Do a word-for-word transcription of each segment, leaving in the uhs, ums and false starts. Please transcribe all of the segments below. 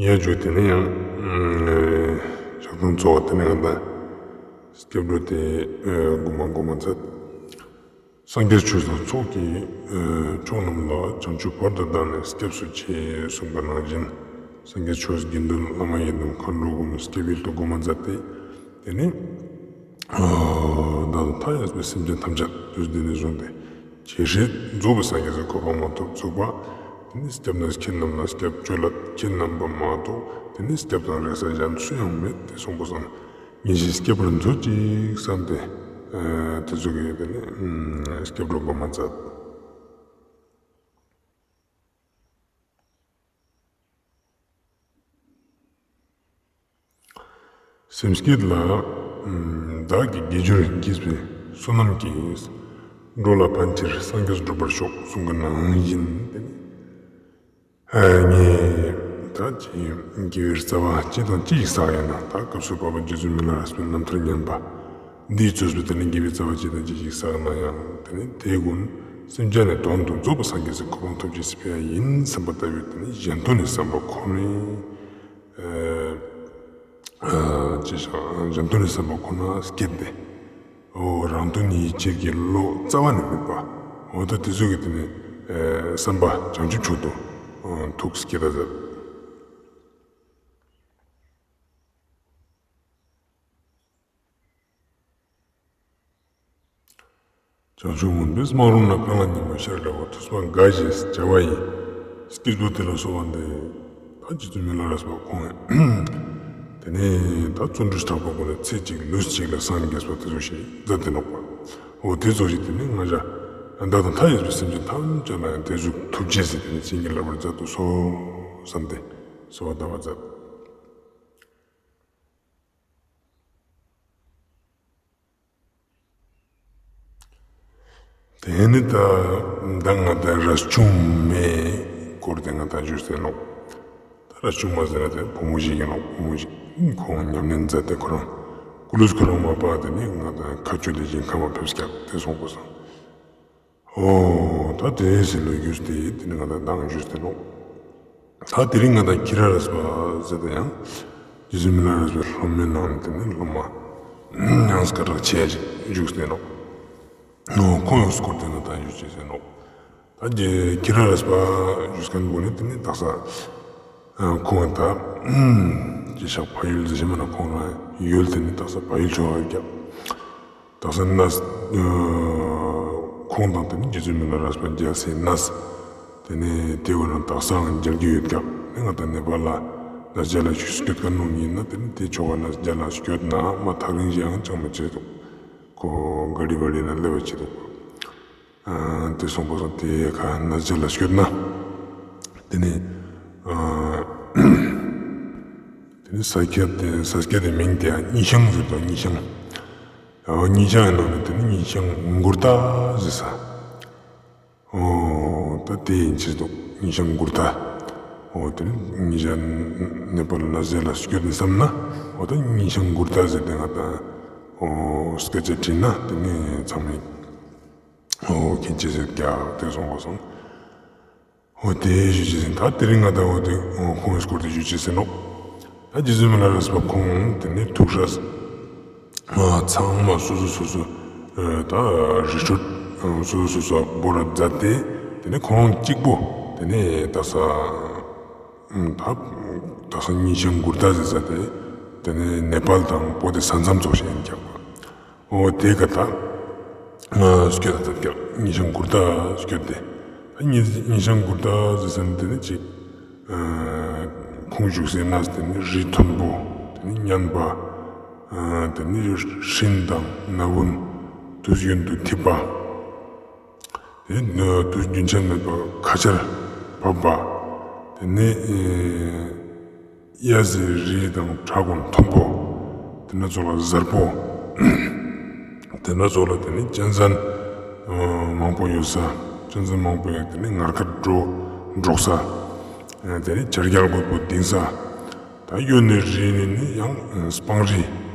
ཡ་ཇུ་དེ་ནས་ཡང་ཞག་དང་གཙོ་བོ་དེ་ནས་ང་དང་སྐྱབས་འགྲོ་དེ་གོ་མ་གོ་མ་མཛད། སངས་རྒྱས་ཆོས་དང་ཚོགས་ཀྱི་མཆོག་རྣམས་ལ། བྱང་ཆུབ་བར་དུ་བདག་ནི་སྐྱབས་སུ་མཆི། གསུངས་པ་ནང་བཞིན། སངས་རྒྱས་ཆོས་དགེ་འདུན་བླ་མ་ཡི་དམ་མཁའ་འགྲོ་ཀུན་སྐྱབས་ཡུལ་དུ་གོ་མ་མཛད་དེ། དེ་ནས་བདག་དང་མཐའ་ཡས་པའི་སེམས་ཅན་ཐམས་ཅད་དུས་འདི་ནས་བཟུང་སྟེ་ཇི་སྲིད་རྫོགས་པའི་སངས་རྒྱས་སུ་གོ་འཕང་མ་ཐོབ་ཚུག་པ། དེ་ནས་སྐྱབས་གནས་ཁྱེད་རྣམས་ལ་སྐྱབས་བཅོལ་ལ། ཁྱེད་རྣམ་པ་མ་གཏོགས་དེ་ནས་སྐྱབས་དང་རེག་ས་གཞན་སུ་ཡང་མེད་དེ་གསུངས་པ་སང་། ངེས་ཤེས་སྐྱེས་པར་མཛོད་ཅིག་བསམ་སྟེ། དེ་ཚོ་གི་དེ་ནས་སྐྱབས་འགྲོ་གོ་མ་མཛད། སེམས་བསྐྱེད་ལ། བདག་གིས་དགེ་སྦྱོར་བགྱིས་པའི་བསོད་ནམས་ཀྱིས། འགྲོ་ལ་ཕན་ཕྱིར་སངས་རྒྱས་འགྲུབ་པར་ཤོག་གསུངས་པ་ནང་བཞིན་དེ་ནས། ངས་ད་ཅི་དགེ་བའི་རྩ་བ་ཅི་དང་ཅི་ཞིག་བསགས་ཡིན་ན། ད་སྐབས་སུ་བབ་པ་རྗེ་བཙུན་མི་ལ་རས་པའི་རྣམ་ཐར་ཉན་པ་འདིས་གཙོས་པའི་དེ་ནས་དགེ་བའི་རྩ་བ་ཅི་དང་ཅི་ཞིག་བསགས་ན་ཡང་དེ་ནས་དེ་ཀུན་སེམས་ཅན་ནི་དོན་དུ་རྫོགས་པའི་སངས་རྒྱས་སི་གོ་འཕང་ཐོབ་ཅེས་སི་ཕི་ཡ་ཡིན་བསམ་པ་ལྟ་བུའི་དེ་ནས་གཞན་དོན་ནི་བསམ་པ་ཁོ་ནས། ཅི་ཞིག་གཞན་དོན་ནི་བསམ་པ་ཁོ་ན་བསྐྱེད་དེ། འོ་རང་དོན་ཡིད་བྱེད་ཀྱི་བློ་རྩ་བ་ནས་མེད་པ། འོ་ད་དེ་ཚོ་གི་དེ་ནས་བསམ་པ་བྱང་ཆུབ་མཆོག་ཏུ་ཐུགས་བསྐྱེད་ད་མཛད། བྱང་ཆུབ་མུན་པའི་སྨག་རུམ་ལ། ཕན་ལ་ཉོན་མོངས་ཤར་ལ་འོ། ཐུབ་པ་དགའ་ཞེས་བྱ་བ་ཡི། སྐྱེས་བུ་དེ་ལ་གསོལ་བ་འདེབས། ད་རྗེ་བཙུན་མི་ལ་རས་པ་ཁོང་དེ་ནས་ད་བརྩོན་འགྲུས་དྲག་པོ་ཀུན་ནས་ཚེ་གཅིག་ལུས་གཅིག་ལ་སངས་རྒྱས་པ་དེ་ཚོ་ཞིག་མཛད་དེ་ནོག་པ། འོ་དེ་ཚོ་ཞིག་དེ་ནས་ང་ཞ་བདག་དང་མཐའ་ཡས་པའི་སེམས་ཅན་ཐམས་ཅད་ལ་ཡང་དེ་ཟུག་ཐུགས་རྗེས་སི་དེ་ནས་བྱིན་གྱིས་བརླབ་པར་མཛད་དུ་གསོལ་བསམ་སྟེ་གསོལ་བ་བཏབ་པ་མཛད། དེ་ནི་ད་ད་ང་དང་རས་ཆུང་མའི་སྐོར་དེ་ང་དང་ཞུས་ཏེ་ནོག། ད་རས་ཆུང་མ་ཟེར་ན་དེ་བུ་མོ་ཞིག་ཡིན་ནོག། བུ་མོ་ཞིག་ཁོང་ཉམས་ལེན་མཛད་དེ་ཁོ་རང་སྐུ་ལུས་ཁོ་རང་མ་པ་དེ་ནི་ང་དང་མཁའ་སྤྱོད་དེ་ཞིང་ཁམས་ལ་ཕེབས་སྐྱབས་དེ་སོང་པ་སང་། འོ་ད་དེ་ཟེར་ལོ་རྒྱུས་དེ་དེ་ནི་ང་དང་མདང་ཞུས་ཏེ་ནོག། ད་དེ་རིང་ང་དང་ཁྱི་ར་རས་པ་ཟེར་ཏེ་ཡང་རྗེ་བཙུན་མི་ལ་རས་པའི་སློབ་མའི་ནང་ནས་དེ་ནི་སློབ་མ་ཡང་སྐད་གྲགས་ཆེ་ཞིག་བཞུགས་ཏེ་ནོག། འོ་ཁོང་ཡོངས་སྐོར་དེ་ང་དང་ཞུ་ཅེས་ཟེར་ནོག། ད་ཁྱི་ར་རས་པ་ཞུས་མཁན་པོ་ནི་དེ་ནི་དག་ས་ཁོང་ད་ཅི་ཞག་བལ་ཡུལ་ཟེར་ཞིག་མ་ན་ཁོང་རང་ཡུལ་དེ་ནི་དག་ས་བལ་ཡུལ་ཕྱོགས་ལ་ཡོད་ཀྱག། དག་ས་ནས་ཁོང་དང་དེ་ནི་རྗེ་བཙུན་མི་ལ་རས་པ་མཇལ་སའི་གནས་དེ་ནི་དེ་བོ་རང་དག་སའང་མཇལ་རྒྱུ་ཡོད་ཀྱག། ནི་ང་དང་ནེ་པཱལ་ལ་གནས་མཇལ་ལ་སྐྱོད་མཁན་ནོ་ཡིན་ན་དེ་ནི་དེ་ཕྱོགས་ལ་གནས་མཇལ་ལ་སྐྱོད་ན་མ་ཐག་རིང་ཞིག་ཡང་ཅང་མི་བྱེད་འདུག། ཁོ་ག་རི་བ་རི་ན་སླེབས་པ་བྱེད་འདུག། དེ་སོང་པ་སང་དེ་ཁ་གནས་མཇལ་ལ་སྐྱོད་ན་དེ་ནི་དེ་ནི་ས་སྐྱ་དེ་ས་སྐྱ་དེ་མིང་དེ་ཡང་ཉི་ཤང་ཟེར་དོ། ཉི་ཤང་། ཨོ་ཉི་ཤང་ཡིན་ནོ་ནི་དེ་ནི་ཉི་ཤང་མགུར་ཐ་ཟེར་ས། འོ་ད་དེ་ཡིན་ཅེས་འདུག། ཉི་ཤང་མགུར་ཐ། འོ་དེ་ནི་ཉི་ཤང་ནེ་པཱལ་ལ་གནས་མཇལ་ལ་སྐྱོད་ནི་བསམ་ན་འོ་ད་ཉི་ཤང་མགུར་ཐ་ཟེར་ཏེ་ང་དང་འོ་སྐད་ཆ་དྲིས་ན་དེ་ནི་ཚང་མས་འོ་མཁྱེན་ཅེས་ཟེར་ཀྱག་དེ་སོང་པ་སང་། འོ་དེ་ཞུ་ཅེས་ཟེར། ད་དེ་རིང་ང་དང་འོ་དེ་ཁོང་གི་སྐོར་དེ་ཞུ་ཅེས་ཟེར་ནོག། ད་རྗེ་བཙུན་མི་ལ་རས་པ་ཁོང་དེ་ནི་ཐུགས་སྲས་ཚང་མ་སོ་སོ་སོ་སོ་ད་རི་ཁྲོད་སོ་སོ་སོ་སོ་བོར་མཛད་དེ་དེ་ནི་ཁོང་གཅིག་པོ་དེ་ནི་དག་ས་ད་དག་ས་ཉི་ཤང་མགུར་ཐ་ཟེར་ས་དེ་དེ་ནི་ནེ་པཱལ་དང་བོད་དེ་ས་མཚམས་ཙོགས་ཤིག་ཡིན་ཀྱག་པ། འོ་དེ་ཀ་ད་སྐྱོད་ད་ད་ཀྱག་ཉི་ཤང་མགུར་ཐ་སྐྱོད་དེ། ད་ཉི་ཉི་ཤང་མགུར་ཐ་ཟེར་ས་ནི་དེ་ནི་ཅིག་ཁོང་བཞུགས་སའི་གནས་དེ་ནི་རི་མཐོན་པོ་དེ་ནི་མཉན་པ་དེ་ནི་སྤྲིན་དང་ན་བུན་དུས་རྒྱུན་དུ་འཐིབས་པ། དེ་ནི་དུས་རྒྱུན་ཆད་མེད་པར་ཁ་ཆར་བབས་པ། དེ་ནི་གཡས་སི་རི་དང་བྲག་ཀུན་མཐོན་པོ། དེ་ནེ་ཙོགས་ལ་གཟར་པོ། དེ་ནེ་ཙོགས་ལ་དེ་ནི་གཅན་གཟན་མང་པོ་ཡོད་ས། གཅན་གཟན་མང་པོ་ཡོད་དེ་ནི་ངར་ཁ་འགྲོ་འགྲོགས་ས། དེ་ནི་བྱ་རྒྱལ་རྒོད་པོ་ལྡིང་ས། ད་གཡོན་ནི་རི་ནི་ནི་ཡང་སྤང་རི།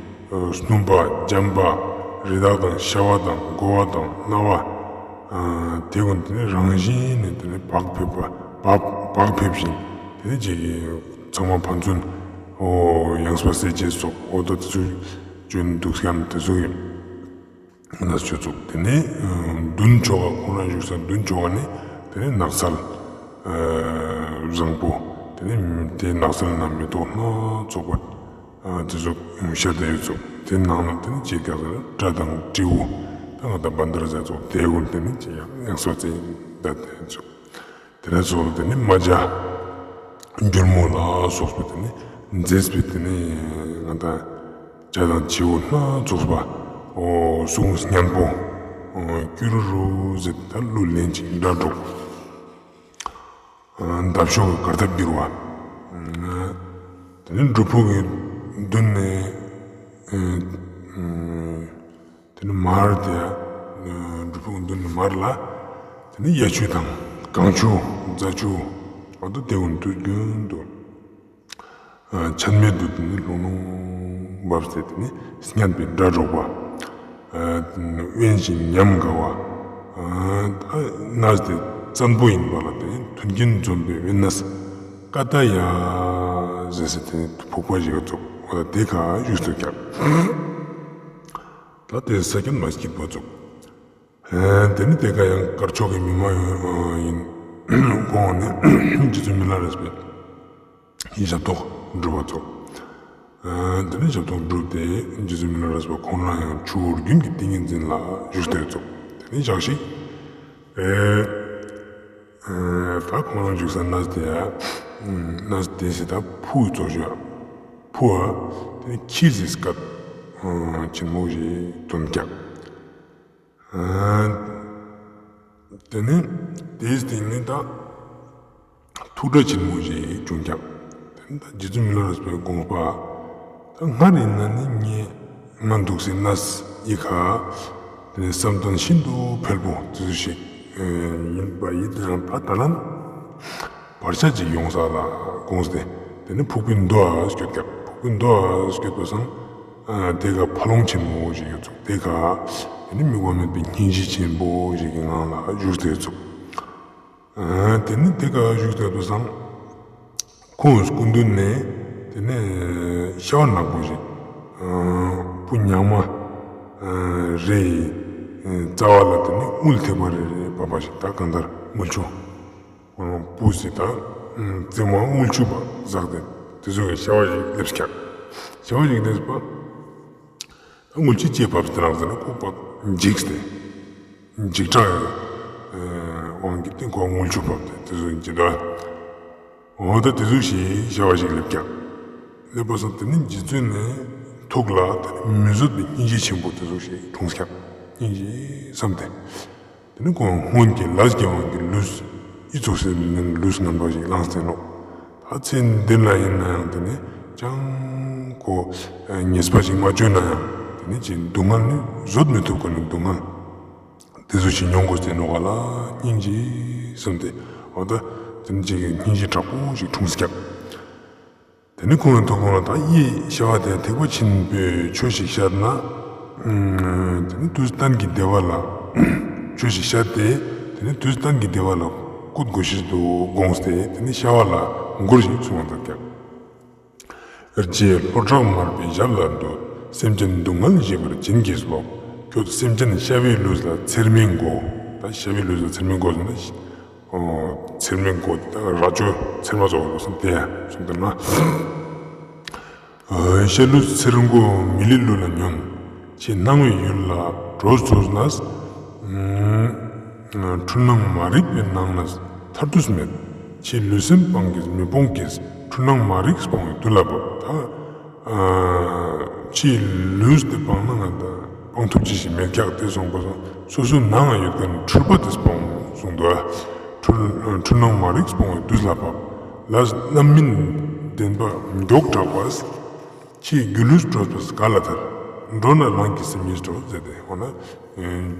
སྣུམ་པ་འཇམ་པ་རི་དྭགས་དང་ཤ་བ་དང་རྒོ་བ་དང་གནའ་བ། དེ་ཀུན་དེ་ནི་རང་བཞིན་ནི་དེ་ནི་བག་ཕེབས་པ་བག་བག་ཕེབས་ཤིང་དེ་ནི་ཅིག་ ཚང་མ་ཕན་ཚུན་འོ་ཡང་སྤ་སེ་ཅེས་སོགས་འོ་ད་དེ་ཚོ་བྱོན་འདུག་ཡང་དེ་ཚོ་གི་ན་ཆོས་ཚོགས། དེ་ནས་མདུན་ཕྱོགས་ཁོང་རང་བཞུགས་ས་མདུན་ཕྱོགས་ནས་དེ་ནས་ནགས་ཚལ་བཟང་པོ། དེ་ནས་དེ་ནགས་ཚལ་ན་མེ་ཏོག་སྣ་ཚོགས་པ་དེ་ཚོ་ཤར་ཏེ་ཡོད་ཚོགས། དེ་ནང་ན་དེ་ནས་ཅིག་ག་ས་སྒྲ་དང་དྲིའུ་ད་ང་ད་བན་དར་ཟེར་ཚོགས་དེ་ཀུན་དེ་ནས་ཅིག་ཡང་ཡང་སོ་ཙེ་ད་དེ་ཚོགས། དེ་ནས་ཚོགས་དེ་ནས་རྨ་བྱ་འགྱུར་མོ་ལ་སོགས་པའི་དེ་ནས་མཛེས་པའི་དེ་ནས་ང་ད་བྱ་དང་བྱིའུ་སྣ་ཚོགས་པ་འོ་གསུང་སྙན་པོ་ཀྱུ་རུ་རུ་ཟེར་ད་གླུ་ལེན་ཅིག་སྒྲ་སྒྲོག་འདབ་གཤོག་གི་གར་སྟབས་བསྒྱུར་བ། དེ་ནས་སྒྲུབ་ཕུག་གི་མདུན་ནས་དེ་ནས་མར་དེ་སྒྲུབ་ཕུག་གི་མདུན་ནས་མར་ལ་དེ་ནས་གཡའ་ཆུ་དང་གངས་ཆུ་རྫ་ཆུ་འོ་ད་དེ་ཀུན་དུས་རྒྱུན་དུ་ཆད་མེད་དུ་དེ་ནས་ལྷུང་ལྷུང་བབས་ཏེ་དེ་ནས་སྙན་པའི་སྒྲ་སྒྲོག་པ། དབེན་ཞིང་ཉམས་དགའ་བ། གནས་དེ་བཙན་པོ་ཡིན་པ་ལ་དེ་མཐུན་རྐྱེན་འཛོམས་པའི་དབེན་གནས་ཀ་ཏ་ཡ་ཟེར་སའི་དེ་ཕུག་པ་ཞིག་ག་ཚོགས། འོ་ད་དེ་ཁ་བཞུགས་སུ་བཀྱག་ད་དེ་ས་ཁྱོན་མ་སྐྱིད་པ་ཚོགས། དེ་ནས་དེ་ཁ་ཡང་དཀར་ཕྱོགས་ཀྱི་མི་མ་ཡིན་དགོངས་ནས་རྗེ་བཙུན་མི་ལ་རས་པའི་ཞབས་ཏོག་སྒྲུབ་པ་ཚོགས། དེ་ནས་ཞབས་ཏོག་སྒྲུབ་སྟེ་རྗེ་བཙུན་མི་ལ་རས་པ་ཁོང་རང་ཡང་ཆུ་བོ་རྒྱུན་གྱི་ཏིང་ངེ་འཛིན་ལ་བཞུགས་ཏེ་ཚོགས། དེ་ནས་ཞག་ཞིག་ཨེ་ཨེ་ད་ཁོང་རང་བཞུགས་ས་གནས་དེ་ཡ་གནས་དེ་སི་ད་ཕུ་ཙོགས་ཞུ་ཡ་ཕུ་བ་དེ་ནས་ཁྱི་ཟིག་སྐད་ཆེན་མོ་ཞིག་ཐོན་ཀྱག་དེ་ནས་དེའི་སྟེང་ནས་ད་ཐུགས་སྒྲ་ཆེན་མོ་ཞིག་བྱུང་ཀྱག་དེ་ནས་ད་རྗེ་བཙུན་མི་ལ་རས་པའི་དགོངས་པ་ད་སྔར་ཡིན་ན་ནི་ངས་ང་འདུག་སའི་གནས་འི་ཁ་དེ་ནས་བསམ་དོན་ཤིན་ཏུ་འཕེལ་པོ་དེ་ཚོ་ཞིག་ཡིན་པ་ཡིན་ན་ད་ད་ལན་བར་ཆད་ཅིག་ཡོང་ས་ལ་དགོངས་ཏེ་དེ་ནས་ཕུག་པའི་མདོ་ཨ་སྐྱོད་ཀྱག་ཕུག་པའི་མདོ་ཨ་སྐྱོད་པ་སང་དེ་ཀ་ཕ་ལོང་ཆེན་མོ་ཞིག་ཡོད་ཚུགས། དེ་ཀ་དེ་ནས་དམིགས་པ་མེད་པའི་སྙིང་རྗེ་ཆེན་པོ་ཞིག་གི་ངང་ལ་བཞུགས་ཏེ་ཚུགས། དེ་ནས་དེ་ཀ་བཞུགས་ཏེ་དུས་སང་ཁོང་སྐུ་མདུན་ནས་དེ་ནས་ཤ་བ་ནག་པོ་ཞིག་སྤུ་ཉག་མ་རེ་རྩ་བ་ལ་དེ་ནས་དངུལ་ཐིགས་པ་རེ་རེ་བབས་པ་ཞིག་ད་གང་ལྟར་དངུལ་ཆུ་སྤུ་ཟེར་ད་རྩེ་མོ་དངུལ་ཆུ་བ་ཟག་དེ་དེ་ཚོ་གི་ཤ་བ་ཞིག་སླེབས་ཀྱག་ཤ་བ་ཞིག་སླེབས་པ། དངུལ་ཆུ་ཅི་བབས་ཏེ་རང་ཟེར་ན་ཁོ་བབས་འཇིགས་ཏེ། འཇིགས་སྐྲག་དབང་གིས་ཏེ་ཁོ་དངུལ་ཆུ་བབས་ཏེ་དེ་ཚོ་འཇིགས་ད། འོ་ད་དེ་ཚོ་ཞིག་ཤ་བ་ཞིག་སླེབས་ཀྱག་སླེབས་པ་སང་དེ་ནི་རྗེ་བཙུན་ནི་ཐུགས་ལ་དེ་ནི་མི་བཟོད་པའི་སྙིང་རྗེ་ཆེན་པོ་དེ་ཚོ་ཞིག་འཁྲུངས་ཀྱག་སྙིང་རྗེ་བསམ་སྟེ། དེ་ནི་ཁོང་སྔོན་གྱི་ལས་ཀྱི་དབང་གིས་ལུས་ཨི་ཙོགས་སེ་ལུས་ངན་པ་ཞིག་བླངས་ཏེ་ནོག་ད་ཚེ་འདི་ལ་ཡིན་ན་ཡང་དེ་ནི་ཅང་ཁོ་ཉེས་པ་ཞིག་མ་བཅོས་ན་ཡང་དེ་ནི་ཅིག་སྡུག་བསྔལ་ནི་བཟོད་མི་ཐུབ་ཁན་ནི་སྡུག་བསྔལ་དེ་ཚོ་ཞིག་མྱོང་དགོས་ཏེ་ནོག་ག་ལ་སྙིང་རྗེ་བསམ་སྟེ། འོ་ད་དེ་ནི་ཅིག་སྙིང་རྗེ་དྲག་པོ་ཞིག་འཁྲུངས་ཀྱག་དེ་ནི་ཁོང་གི་ཐུགས་ཀ་ལ་ད་ཡེ་ཤ་བ་དེ་ཐེག་པ་ཆེན་པོའི་ཆོས་ཤིག་ཤར་ན། དེ་ནི་དུས་གཏན་གྱི་བདེ་བ་ལ་ཆོས་ཤིག་ཤར་ཏེ། དེ་ནི་དུས་གཏན་གྱི་བདེ་བ་ལ་བཀོད་དགོས་ཤེས་དུ་དགོངས་ཏེ་དེ་ནི་ཤ་བ་ལ་མགུར་ཞིག་གསུངས་པ་དང་ཀྱང་། རྗེ་ལྷོ་བྲག་མར་པའི་ཞབས་ལ་འདུད། སེམས་ཅན་སྡུག་བསྔལ་ཞི་བར་བྱིན་གྱིས་རློབས། ཁྱོད་སེམས་ཅན་ཤ་བའི་ལུས་ལ་ཚེར་མའི་མགོ། ད་ཤ་བའི་ལུས་ལ་ཚེར་མའི་མགོ་ཟེར་ན། ཚེར་མའི་མགོ་དེ་ད་རྭ་ཅོ་ཚེར་མ་ཙོགས་ཡོད་པ་སང་དེ་གསུངས་ཏེ་ན། ཤ་ལུས་ཚེར་མགོ་མི་ལུས་ལུས་ལ་ཉོན། ཁྱེད་སྣང་བའི་ཡུལ་ལ་འགྲོ་ཚུགས་ན། འཁྲུལ་སྣང་མ་རིག་པའི་ནང་ནས་ཐར་དུས་མེད། ཁྱེད་ལུས་སེམས་སྤངས་ཀྱིས་མི་སྤོང་གིས། འཁྲུལ་སྣང་མ་རིག་སྤོང་བའི་དུས་ལ་བབ། ད་ཁྱེད་ལུས་དེ་སྤངས་ན་ང་ད་སྤང་ཐུབ་ཅི་ཞིག་མེད་ཀྱག་དེ་གསུངས་པ་སང་སོ་སོའི་ནང་ང་ཡོད་ཁན་འཁྲུལ་པ་དེ་སྤོང་གསུངས་འདུག་འཁྲུལ་འཁྲུལ་སྣང་མ་རིག་སྤོང་བའི་དུས་ལ་བབ། ལས་རྣམ་སྨིན་བདེན་པ་མགྱོགས་དྲགས་པས། ཁྱེད་སྒྱུ་ལུས་སྤྲོས་པས་ག་ལ་ཐར། འགྲོ་ན་རང་གི་སེམས་ཉིད་སྤྲོ་ཟེར་ཏེ་འོ་ན་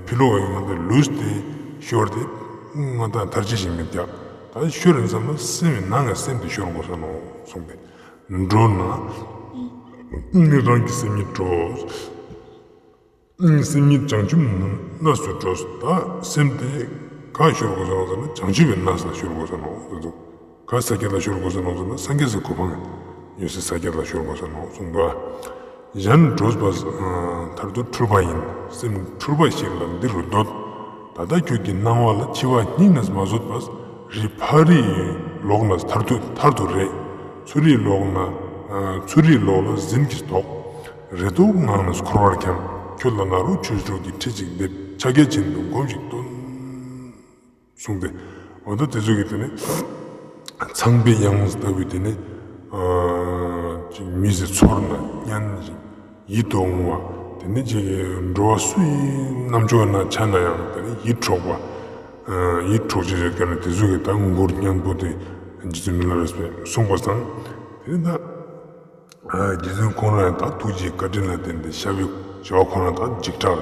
ཕི་ལོགས་ཡོང་ང་ད་ལུས་དེ་ཤོར་ཏེ་ང་ད་ཐར་ཅི་ཞིག་མེད་ཀྱག་ད་ཤོར་ཡིན་བསམ་ན་སེམས་ནང་ང་སེམས་དེ་ཤོར་དགོས་ས་ནོག་གསུངས་ཏེ། འགྲོ་ན་རང་གི་སེམས་ཉིད་སྤྲོ། སེམས་ཉིད་བྱང་ཆུབ་གནས་སུ་སྤྲོ། ད་སེམས་དེ་ག་ཤོར་དགོས་ས་ནོག་ཟེར་ན་བྱང་ཆུབ་པའི་གནས་ལ་ཤོར་དགོས་ས་ནོག་ཟེར་དུག་ག་ས་སྐྱ་ལ་ཤོར་དགོས་ས་ནོག་ཟེར་ན་སངས་རྒྱས་སི་གོ་འཕང་ཡོད་སའི་ས་སྐྱ་ལ་ཤོར་དགོས་ས་ནོག་གསུངས་འདུག། གཞན་འགྲོ་བ་མཐར་ཐུག་འཁྲུལ་པ་ཡིན། སེམས་འཁྲུལ་པ་ཞིག་ལ་འདི་རུ་འདོད། ད་ལྟ་ཁྱོད་ཀྱི་སྣང་བ་ལ་འཆི་བ་སྙིང་ནས་མ་བཟོད་པ། རི་ཕ་རིའི་ལོགས་ན་མཐར་ཐུག་མཐར་ཐུག་རེད། ཚུར་རིའི་ལོགས་ན་ཚུར་རིའི་ལོགས་ལ་ཟིན་གྱིས་དོགས། རེ་དོགས་ངང་ནས་འཁོར་བར་འཁྱམས། ཁྱོད་ལ་ན་རོ་ཆོས་གྲོགས་ཀྱི་ཁྲི་གཅིག་འདེབས། ཕྱག་རྒྱ་ཆེན་པོའི་སྒོམ་ཞིག་སྟོན། གསུངས་ཏེ། འོ་ད་དེ་ཚོ་གི་དེ་ནི་ཚངས་པའི་དབྱངས་ལྟ་བུའི་དེ་ནི་ཅིག་མི་ཟེར་ཚོར་ན་སྙན་ཅིག་ཡིད་དུ་འོང་བ། དེ་ནི་ཅིག་འགྲོ་བ་སུ་ཡི་རྣམ་ཅོག་ན་ཆ་ན་ཡང་དེ་ནི་ཡིད་འཕྲོག་པ། ཡིད་འཕྲོག་ཅེས་ཡོད་ཀྱང་དེ་ཚོ་གི་ད་མགུར་སྙན་པོ་དེ་རྗེ་བཙུན་མི་ལ་རས་པས་གསུངས་པ་དང་། དེ་ནི་ད། རྗེ་བཙུན་ཁོང་རང་ད་ཐུགས་རྗེའི་བཀའ་དྲིན་ལ་བརྟེན་ཏེ་ཤ་བའི་ཤ་བ་ཁོང་རང་ད་འཇིགས་སྐྲག་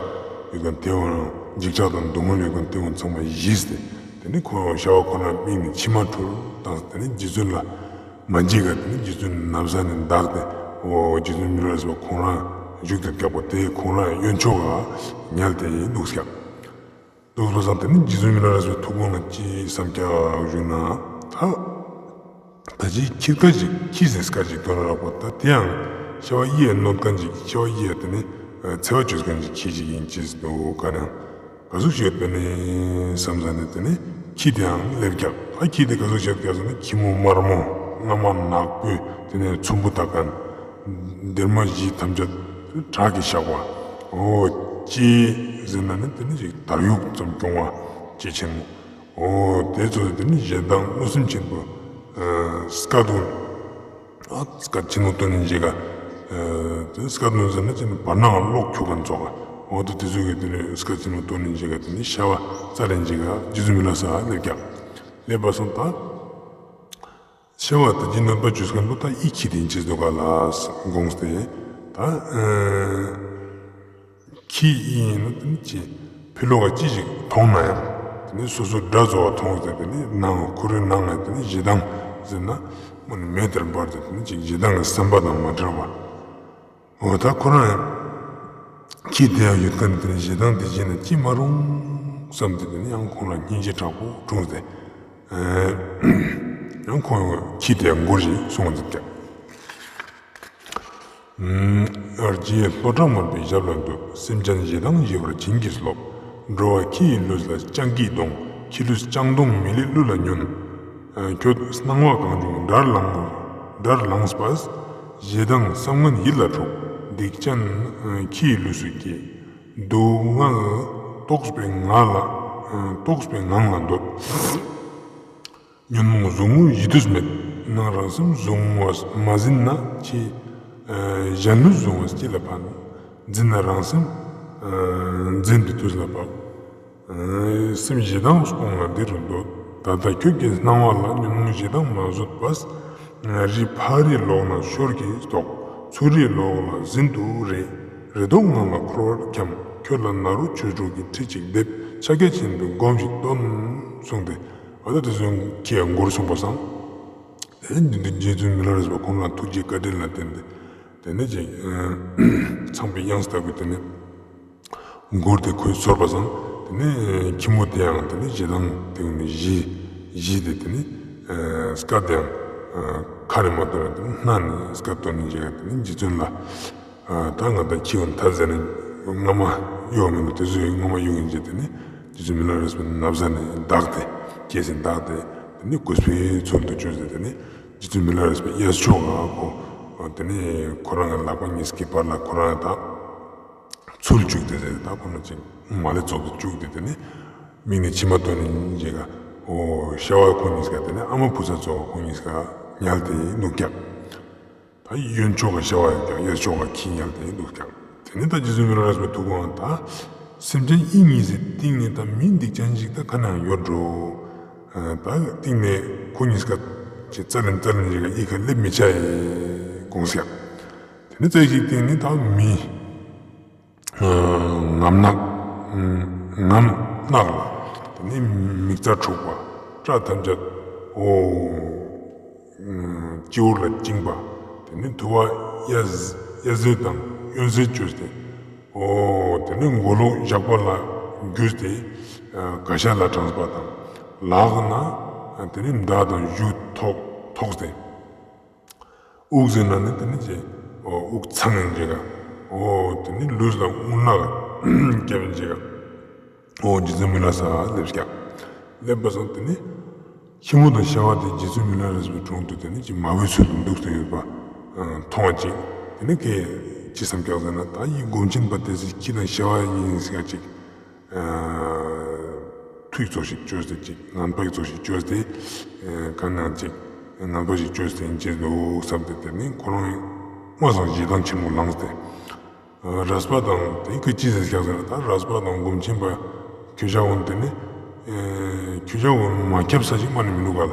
ཡོད་མཁན་དེ་འོང་འཇིགས་སྐྲག་དང་སྡུག་བསྔལ་ཡོད་མཁན་དེ་འོང་ཚང་མ་ཞི་སྟེ། དེ་ནི་ཁོང་ཤ་བ་ཁོང་རང་མིག་ནས་མཆི་མ་འཁྲུར་དང་དེ་ནི་རྗེ་བཙུན་ལ་མ་འཇིགས་ཀ་དེ་ནི་རྗེ་བཙུན་ན་བཟའ་ནས་བདག་སྟེ་འོ་རྗེ་བཙུན་མི་ལ་རས་པ་ཁོང་རང་བཞུགས་ཏེ་རྒྱག་པ་དེ་ཁོང་རང་གཡོན་ཕྱོགས་ཀ་ཉལ་ཏེ་འདུག་ཀྱག། འདུག་པ་སང་དེ་ནི་རྗེ་བཙུན་མི་ལ་རས་པའི་ཐུགས་དགོངས་ལ་ཅི་བསམ་ཀྱག་ཞུ་ན། ད་ད་ཅི་ཁྱི་སྐད་ཅིག་ཁྱི་ཟེར་སྐད་ཅིག་དོན་རག་པ་ད་དེ་ཡང་ཤ་བ་ཡི་ཡ་གནོད་མཁན་ཅིག་ཤ་བ་ཡི་ཡ་དེ་ནི་འཚེ་བ་ཅོ་མཁན་ཅིག་ཁྱི་ཅིག་ཡིན་ཅེས་འདུག་ག་ནང་ག་ཟུག་ཤོད་པ་ནི་བསམ་ས་ནི་དེ་ནི་ཁྱི་དེ་ཡང་སླེབས་ཀྱག། ཨ་ཁྱི་དེ་ག་ཟུག་ཤོད་ཀྱག་ཟེར་ན་ཁྱི་མོ་དམར་མོ་རྔ་མ་ནག་པོས་དེ་ནི་ཚོམ་བུ་བཏགས་མཁན། སྡེར་མ་བཞི་ཐམས་ཅད་བྲག་གི་ཤ་བ། འོ་ཅི་ཟེར་ན་ནི་དེ་ནི་ཅིག་དར་ཡུག་ཙམ་སྐྱོང་བ་ཅི་ཆེན་མོ། འོ་དེ་ཚོ་དེ་ནི་ཞེ་སྡང་མནོ་སེམས་ཆེན་པོ། སྐད་དུ་ཨ་སྐད་ཆེན་མོ་བཏོན་ནི་ཞིག་ག་དེ་སྐད་དུ་ཟེར་ན་ཅི་ནི་བར་སྣང་གློག་འཁྱུག་མཁན་ཙོགས་ག། འོ་དེ་དེ་ཚོ་གི་དེ་ནི་སྐད་ཆེན་མོ་བཏོན་ནི་ཞིག་ག་དེ་ནི་ཤ་བ་རྩ་ལེན་ཞིག་ག་རྗེ་བཙུན་མི་ལ་རས་པ་སླེབས་ཀྱག། སླེབས་པ་སང་ད། ཤ་བ་ད་ཅི་གནོད་པ་བཅོས་མཁན་པོ་ད་ཨི་ཁྱི་དེ་ཅི་འདུག་ག་ལ་དགོངས་ཏེ། ད་ཁྱི་ཨི་ཡིན་ན་དེ་ནི་ཅི་ཕི་ལོག་ག་ཅི་ཞིག་མཐོང་ན་ཡང་དེ་ནི་སོ་སོ་དགྲ་བཟོ་བ་མཐོང་སྟེ་དེ་ནི་ནང་ཁོ་རའི་ནང་ང་དེ་ནི་ཞེ་སྡང་ཟེར་ན་མོ་ནི་མེ་ལྟར་འབར་ཏེ་དེ་ནི་ཅིག་ཞེ་སྡང་གི་སེམས་པ་དང་མ་བྲལ་བ། འོ་ད་ཁོ་རང་ཁྱི་དེ་ཡང་ཡོད་མཁན་དེ་ནི་ཞེ་སྡང་དེ་བྱས་ན་ཅི་མ་རུང་བསམ་སྟེ་དེ་ནི་ཡང་ཁོང་ལ་སྙིང་རྗེ་དྲག་པོ་འཁྲུངས་ཏེ། ཡང་ཁོང་ཁྱི་དེ་མགུར་ཞིག་གསུངས་ཏེ་ཀྱག། རྗེ་བློ་གྲགས་མར་པའི་ཞབས་ལ་འདུད། སེམས་ཅན་ཞེ་སྡང་ཞི་བར་བྱིན་གྱིས་རློབས། འགྲོ་བ་ཁྱི་ཡི་ལུས་ལ་སྤྱང་ཀིས་གདོང་། ཁྱི་ལུས་སྤྱང་གདོང་མི་ལུས་གླུ་ལ་ཉོན། ཁྱོད་སྣང་བ་གང་བྱུང་དགྲར་ལངས། དགྲར་ལངས་པས། ཞེ་སྡང་བསམ་ངན་ཡིད་ལ་འཁྲུག། སྡིག་ཅན་ཁྱི་ཡི་ལུས་སུ་སྐྱེ། སྡུག་བསྔལ་རྟོགས་པའི་ངང་ལ་རྟོགས་པའི་ངང་ལ་འདོད། ཉོན་མོངས་ཟུག་རྔུ་ཡིད་དུ་མེད། ནང་རང་སེམས་བཟུང་བ་མ་ཟིན་ན་ཅི། གཞན་ལུས་བཟུང་བས་ཅི་ལ་ཕན། འཛིན་ན་རང་སེམས་འཛིན་པའི་དུས་ལ་བབ། སེམས་ཞེ་སྡང་སྤོང་ལ་འདི་རུ་འདོད། ད་ལྟ་ཁྱོད་ཀྱི་སྣང་བ་ལ་ཉོན་མོངས་ཞེ་སྡང་མ་བཟོད་པས། རི་ཕ་རི་ལོག་ན་ཤོར་གྱིས་དོགས། ཚུར་རི་ལོག་ལ་ཟིན་དུ་རེ། རེ་དོགས་ངང་ལ་འཁོར་བར་འཁྱམས། ཁྱོད་ལ་ན་རོ་ཆོས་གྲོགས་ཀྱི་ཁྲི་གཅིག་འདེབས། ཕྱག་རྒྱ་ཆེན་པོའི་སྒོམ་ཞིག་སྟོན། གསུངས་ཏེ། འོ་ད་དེ་ཚོ་ཁྱི་ཡང་མགུར་གསུངས་པ་སང་། དེ་ནི་འདི་འདི་རྗེ་བཙུན་མི་ལ་རས་པ་ཁོང་ལ་ཐུགས་རྗེའི་བཀའ་དྲིན་ལ་བརྟེན་ཏེ། དེ་ནི་ཅིག་ཚངས་པའི་དབྱངས་ལྟ་བུའི་དེ་ནི་མགུར་དེ་ཁོས་ཚོར་བ་སང་། དེ་ནི་ཁྱི་མོ་དེ་ཡང་དེ་ནི་ཞེ་སྡང་དེ་ནི་ཞི་ཞི་སྟེ་དེ་ནི་སྐད་དེ་ཡང་ཁ་ནས་མ་བཏོན་ན་དེ་ནི་སྣ་ནས་སྐད་བཏོན་ནི་ཞིག་ག་དེ་ནི་རྗེ་བཙུན་ལ། ད་ང་དང་ཁྱི་བོ་ཐ་ཟེར་ནི་རྔ་མ་གཡོག་མི་འདུག། དེ་ཚོས་རྔ་མ་གཡོག་ཡིན་ཅེས་དེ་ནི་རྗེ་བཙུན་མི་ལ་རས་པའི་ན་བཟའ་ནས་བདག་སྟེ་སྐྱེས་ཟིན་བདག་སྟེ་དེ་ནི་གུས་པའི་ཚུལ་དུ་བཅོས་ཏེ་དེ་ནི་རྗེ་བཙུན་མི་ལ་རས་པའི་གཡས་ཕྱོགས་ལ་ཁོ་དེ་ནི་ཁོ་རང་གི་ལག་པ་གཉིས་ཀྱི་བར་ལ་ཁོ་རང་ད་ཚུལ་བཅུག་སྟེ་ཟེར་ད་ཁོ་ན་ཅིག་མ་ལེ་ཙོག་ཏུ་བཅུག་སྟེ་དེ་ནི་མིག་ནས་མཆི་མ་བཏོན་ནི་ཞིག་ག་འོ་ཤ་བ་ཁོ་གཉིས་ཀ་དེ་ནི་ཨ་མ་བུ་ཚ་ཚོ་ཁོ་གཉིས་ཀ་ཉལ་ཏེ་འདུག་ཀྱག། ད་གཡོན་ཕྱོགས་ཀ་ཤ་བ་ཡོད་ཀྱག། གཡས་ཕྱོགས་ཀ་ཁྱི་ཉལ་ཏེ་འདུག་ཀྱག། དེ་ནི་ད་རྗེ་བཙུན་མི་ལ་རས་པའི་ཐུགས་དགོངས་ད་སེམས་ཅན་ཨི་གཉིས་སི་སྟེང་ནས་ད་མི་སྡིག་ཅན་ཞིག་ད་ག་ནང་ཡོད་འགྲོ། ད་སྟེང་ནས་ཁོ་གཉིས་ཀ་ཅི་རྩ་ལེན་རྩ་ལེན་ཞིག་ག་ཨི་ཁ་སླེབས་མི་ཆ་ཡེ་དགོངས་ཀྱག། དེ་ནི་རྩ་ཞིག་སྟེང་ནས་ད་མི་ངམ་ནག་ངམ་ནག་ལ་དེ་ནི་མིག་རྩ་འཁྲུགས་པ། སྐྲ་ཐམས་ཅད་འོ་སྤྱི་བོར་ལ་བཅིངས་པ། དེ་ནི་ཐུ་བ་གཡས་གཡས་ཟེར་དང་གཡོན་ཟེར་བཅོས་ཏེ། འོ་དེ་ནི་མགོ་ལོག་ཞགས་པ་ལ་འགྱུར་ཏེ་ག་ཤ་ལ་དྲངས་པ་དང་། ལག་ན་ ཏེ་ནེ་མདའ་དང་གཞུ་ཐོགས་ཐོགས་ཏེ། དབུགས་ཟེར་ན་ནི་ཏེ་ནེ་ཅི་འོ་དབུགས་ཚང་ཡིན་ཅིག་ག་འོ་ཏེ་ནེ་ལུས་ལ་རྔུལ་ནག་རྒྱབ་ཡིན་ཅིག་ག་འོ་རྗེ་བཙུན་མི་ལ་ས་ལེབས་ཀྱག་ལེབས་པ་སང་ཏེ་ནེ་ཁྱི་མོ་དང་ཤ་བ་དེ་རྗེ་བཙུན་མི་ལ་རས་པའི་དྲུང་དུ་ཏེ་ནེ་ཅི་མ་བུའི་ཚུལ་དུ་འདུག་སྟེ་ཡོད་པ་མཐོང་བ་ཅིག་ཏེ་ནེ་ཁོས་ཅི་བསམ་ཀྱག་ཟེར་ན་ད་འི་སྒོམ་ཆེན་པ་དེ་ཚོ་ཁྱི་དང་ཤ་བ་ཡིན་ཟེར་ཀྱག་ཅིག་མཐུ་ཡི་ཚོགས་ཤིག་བཅོས་ཏེ་ཅིག་ངན་པ་ཡི་ཚོགས་ཤིག་བཅོས་ཏེ་ག་ནང་ཅིག་ངན་པ་ཞིག་བཅོས་ཏེ་ཡིན་ཅེས་འདུག་བསམ་སྟེ་ཏེ་ནེ་ཁོ་རང་མ་སང་ཞེ་སྡང་ཆེན་མོ་ལངས་ཏེ། རས་པ་དང་ཏེ་ཁོས་ཅི་ཟེར་ཀྱག་ཟེར་ན་ད་རས་པ་དང་སྒོམ་ཆེན་པ་ཁྱོ་ཞ་འོ་ཏེ་ནེ་ཁྱོ་ཞ་འོ་མ་ཁྱབ་ས་ཞིག་མ་ནེ་མི་འདུག་ག་ལ།